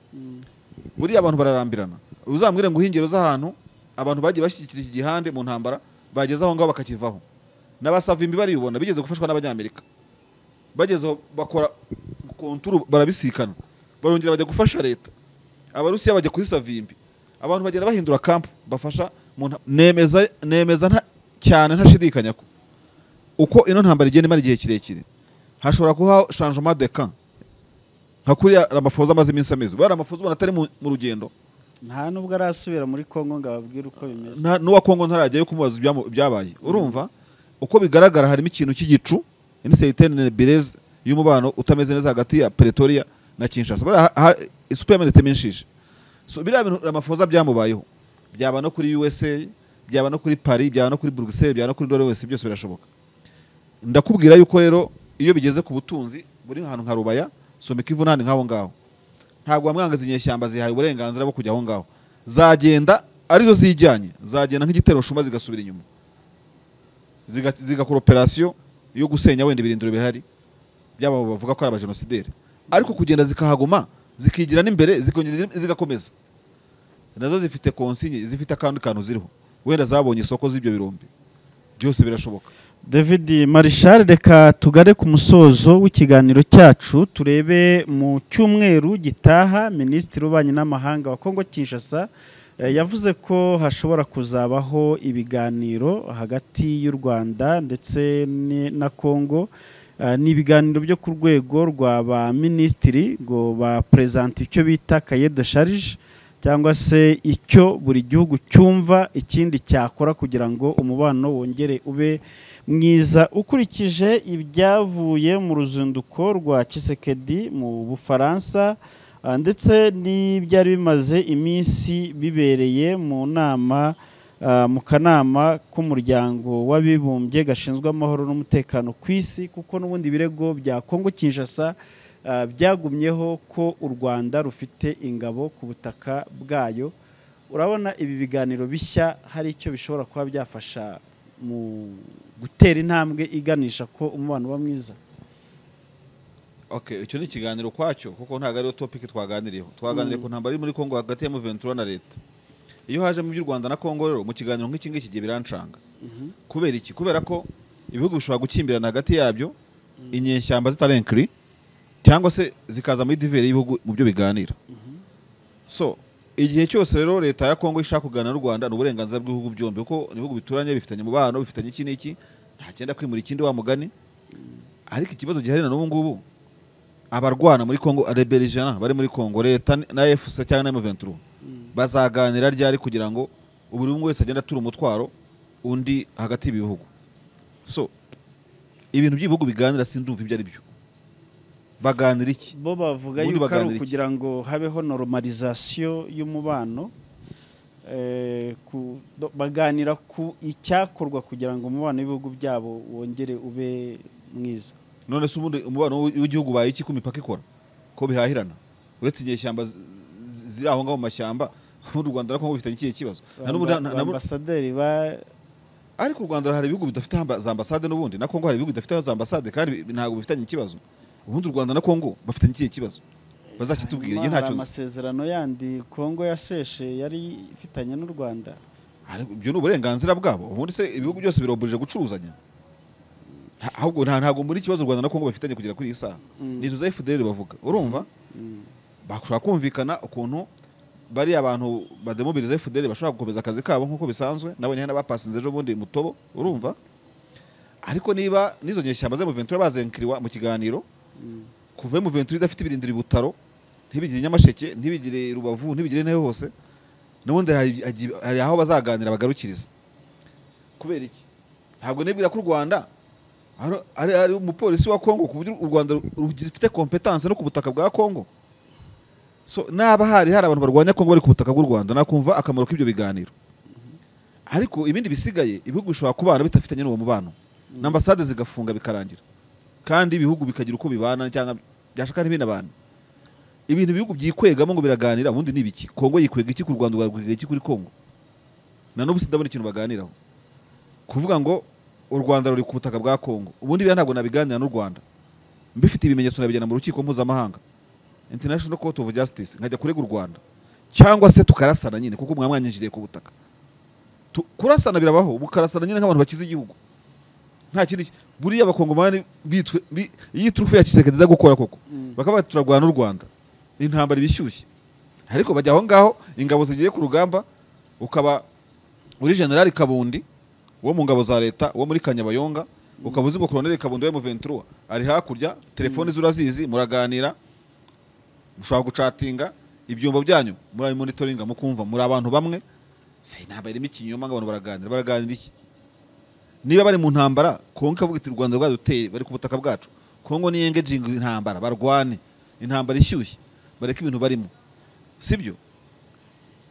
S2: buriya abantu bararambirana. Uzambwire ngo uhingero z'ahantu abantu bagiye bashyigikira iki gihande mu ntambara bageze aho ngaho bakakivaho. N'abasavimbi baribona bigeze gufashwa n'abanyamerika, bageze aho bakora konturu barabisikana, barongera bajya gufasha leta, abarusiya bajya kuri Savimbi, abantu bagenda bahindura camp bafasha. Nemeza cyane ntashidikanya ko uko ino ntambara igenda imara igihe kirekire hashobora kuba changement de camp nka kuriya Ramaphosa amaze iminsi amezi. Buriya Ramaphosa ubona atari mu rugendo,
S1: nta nubwo arasubira muri Kongo ngo ababwire uko bimeze,
S2: n'uwa Kongo ntarajyayo kumubaza ibyabaye. Urumva uko bigaragara harimo ikintu cy'igicu, incertaine bireze y'umubano utameze neza hagati ya Pretoria na Kinshasa. Buriya isupu yamenetse menshije. So biriya bintu Ramaphosa byamubayeho, byaba no kuri USA, byaba no kuri Paris, byaba no kuri Bruxelles, byaba no kuri Dolores, byose birashoboka. Ndakubwira yuko rero iyo bigeze ku butunzi buri ahantu nka Rubaya, Somikivu n'ahandi nk'aho ngaho, ntabwo wamwangaza inyeshyamba zihaye uburenganzira bwo kujya aho ngaho. Zagenda arizo zijyanye, zagenda nk'igitero shuma zigasubira inyuma, zigakora operation yo gusenya wenda ibirindiro bihari byaba bavuga ko ari abajenosideri, ariko kugenda zikahaguma zikigira n'imbere zikongera zigakomeza, nazo zifite consigne, zifite akandi kantu ziriho, wenda zabonye isoko z'ibyo birombe, byose birashoboka.
S1: David Marshal, reka tugare ku musozo w'ikiganiro cyacu, turebe mu cyumweru gitaha Minisitiri w'Ububanyi n'Amahanga wa Kongo Kinshasa yavuze ko hashobora kuzabaho ibiganiro hagati y'u Rwanda ndetse na Kongo. Ni ibiganiro byo ku rwego rwa ba minisitiri ngo ba present icyo bita cahier de charge, cyangwa se icyo buri gihugu cyumva ikindi cyakora kugira ngo umubano wongere ube mwiza. Ukurikije ibyavuye mu ruzinduko rwa Tshisekedi mu Bufaransa ndetse n'ibyari bimaze iminsi bibereye mu nama mu kanama k'umuryango w'abibumbye gashinzwe amahoro n'umutekano ku isi, kuko n'ubundi birego bya Kongo Kinshasa byagumyeho ko u Rwanda rufite ingabo ku butaka bwayo. Urabona ibi biganiro bishya hari icyo bishobora kuba byafasha mu gutera intambwe iganisha ko umubano uba mwiza?
S2: Okay, icyo ni ikiganiro kwacyo kuko ntabwo ariyo topic twaganiriyeho. Twaganiriye ku ntambara iri muri Kongo hagati ya M23 na leta. Iyo haje mu by'u Rwanda na Kongo rero mu kiganiro nk'iki ngiki gihe birancanga. Kubera iki? Kubera ko ibihugu bishobora gukimbirana hagati yabyo, inyeshyamba zitarenkri cyangwa se zikaza muri diveri y'ibihugu mu byo biganira. So igihe cyose rero leta ya Kongo ishaka kuganira n'u Rwanda ni uburenganzira bw'ibihugu byombi, kuko ibihugu bituranye bifitanye umubano, bifitanye iki n'iki, nta cyenda kwimura ikindi wa mugani. Ariko ikibazo gihari na n'ubu ngubu, abarwana muri Kongo, rebellion bari muri Kongo, leta na FC cyangwa na M23 bazaganira ryari kugira ngo buri umwe wese agenda atura umutwaro undi hagati y'ibihugu? So ibintu by'ibihugu biganira sindumva ibyo ari byo. Baganira iki?
S1: Bo bavuga yuko ari kugira ngo habeho normalisation y'umubano, baganira ku icyakorwa kugira ngo umubano w'ibihugu byabo wongere ube mwiza.
S2: None se ubundi umubano w'igihugu baye iki ku mipaka ikora ko bihahirana, uretse inyeshyamba ziri aho ngaho mu mashyamba? Mu Rwanda na Kongo bifitanye ikihe kibazo?
S1: Ambasaderi ba
S2: ariko u Rwanda hari ibihugu bidafite za ambasade n'ubundi, na Kongo hari ibihugu bidafite za ambasade kandi ntabwo bifitanye ikibazo. Ubundi u Rwanda na Kongo bafitanye ikihe kibazo? Bazakitubwira igihe ntacyo.
S1: Amasezerano yandi Kongo yaseshe yari ifitanye n'u Rwanda,
S2: ibyo ni uburenganzira bwabo. Ubundi se ibihugu byose biroburije gucuruzanya? Ahubwo ntabwo muri ikibazo u Rwanda na Kongo bafitanye kugera kuri iyi saha ni izo za FDL bavuga. Urumva bashobora kumvikana ukuntu bari abantu bademobiliza FDL bashobora gukomeza akazi kabo nkuko bisanzwe, nabonye n'abapasinze ejo bundi mutobo. Urumva ariko niba nizo nyeshyamba za M23 bazenkiriwa mu kiganiro, kuva M23 idafite ibirindiro Butaro, ntibigire Nyamasheke, ntibigire Rubavu, ntibigire nayo hose, n'ubundi hari aho bazaganira bagarukiriza. Kubera iki? Ntabwo nibwira ko u Rwanda ari umupolisi wa Kongo ku buryo u Rwanda rufite competence no ku butaka bwa Kongo. So naba hari abantu barwanya Kongo bari ku butaka bw'u Rwanda, nakumva akamaro k'ibyo biganiro. Ariko ibindi bisigaye ibihugu bishobora kubana bitafitanye n'uwo mubano, na ambasade zigafunga bikarangira, kandi ibihugu bikagira uko bibana cyangwa byashaka ntibinabana. Ibintu ibihugu byikwegamo ngo biraganira ubundi ni ibiki? Kongo yikwega iki ku Rwanda, u Rwanda rwikwega iki kuri Kongo? Na n'ubu sindabona ikintu baganiraho. Kuvuga ngo u Rwanda ruri ku butaka bwa Kongo, ubundi biriya ntabwo nabiganira n'u Rwanda, mbifite ibimenyetso nabijyana mu rukiko mpuzamahanga, International Court of Justice, nkajya kurega u Rwanda, cyangwa se tukarasana nyine kuko mwanyinjiriye ku butaka. Kurasana birabaho, mukarasana nyine nk'abantu bakize igihugu, nta kindi. Buriya abakongomani bitwe iyi turufu ya Tshisekedi iza gukora koko, bakaba bati turarwana n'u Rwanda, intambara ibishyushye, ariko bajya aho ngaho ingabo zigiye ku rugamba, ukaba uri General Kabundi wo mu ngabo za leta wo muri Kanyabayonga, ukaba uzi ngo Colonel Kabundi wa M23 ari hakurya, telefoni zurazizi, muraganira, mushobora gucatinga, ibyumba byanyu murabimonitoringa, mukumva muri abantu bamwe. Se intambara irimo ikinyoma ngo abantu baraganira, baraganira iki? Niba bari mu ntambara, Kongo ikavuga iti u Rwanda rwaduteye, bari ku butaka bwacu, Kongo ni engaging intambara, barwane intambara ishyushye, bareke ibintu barimo, sibyo?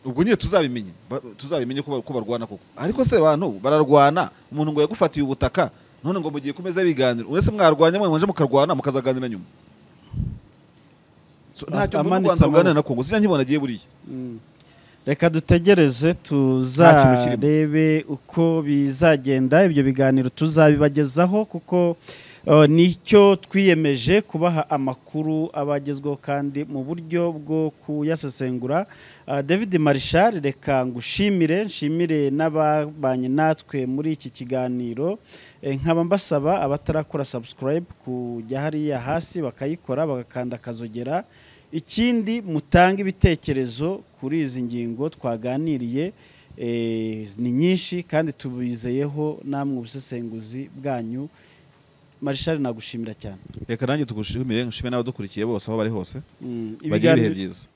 S2: Ubwo nyine tuzabimenye, tuzabimenye ko barwana koko. Ariko se abantu bararwana, umuntu ngo yagufatiye ubutaka, none ngo mugiye kumeza ibiganiro, uretse mwarwanya mwe mwaje mukarwana mukazaganira nyuma. So, ntacyo mbona u
S1: Amanitse
S2: Rwanda ruganira na Kongo, sinjya nkibona agiye buriya.
S1: Reka dutegereze tuzarebe uko bizagenda, ibyo biganiro tuzabibagezaho kuko nicyo twiyemeje, kubaha amakuru abagezweho kandi mu buryo bwo kuyasesengura. David Marshal, reka ngushimire, nshimire n'ababanye natwe muri iki kiganiro. Nkaba mbasaba abatarakora subscribe kujya hariya hasi bakayikora, bagakanda akazogera. Ikindi, mutange ibitekerezo kuri izi ngingo twaganiriye, ni nyinshi kandi tubizeyeho namwe ubusesenguzi bwanyu. Marshal, nagushimira cyane.
S2: Reka nanjye tugushimire, nshime n'abadukurikiye bose aho bari hose, bagire ibihe byiza.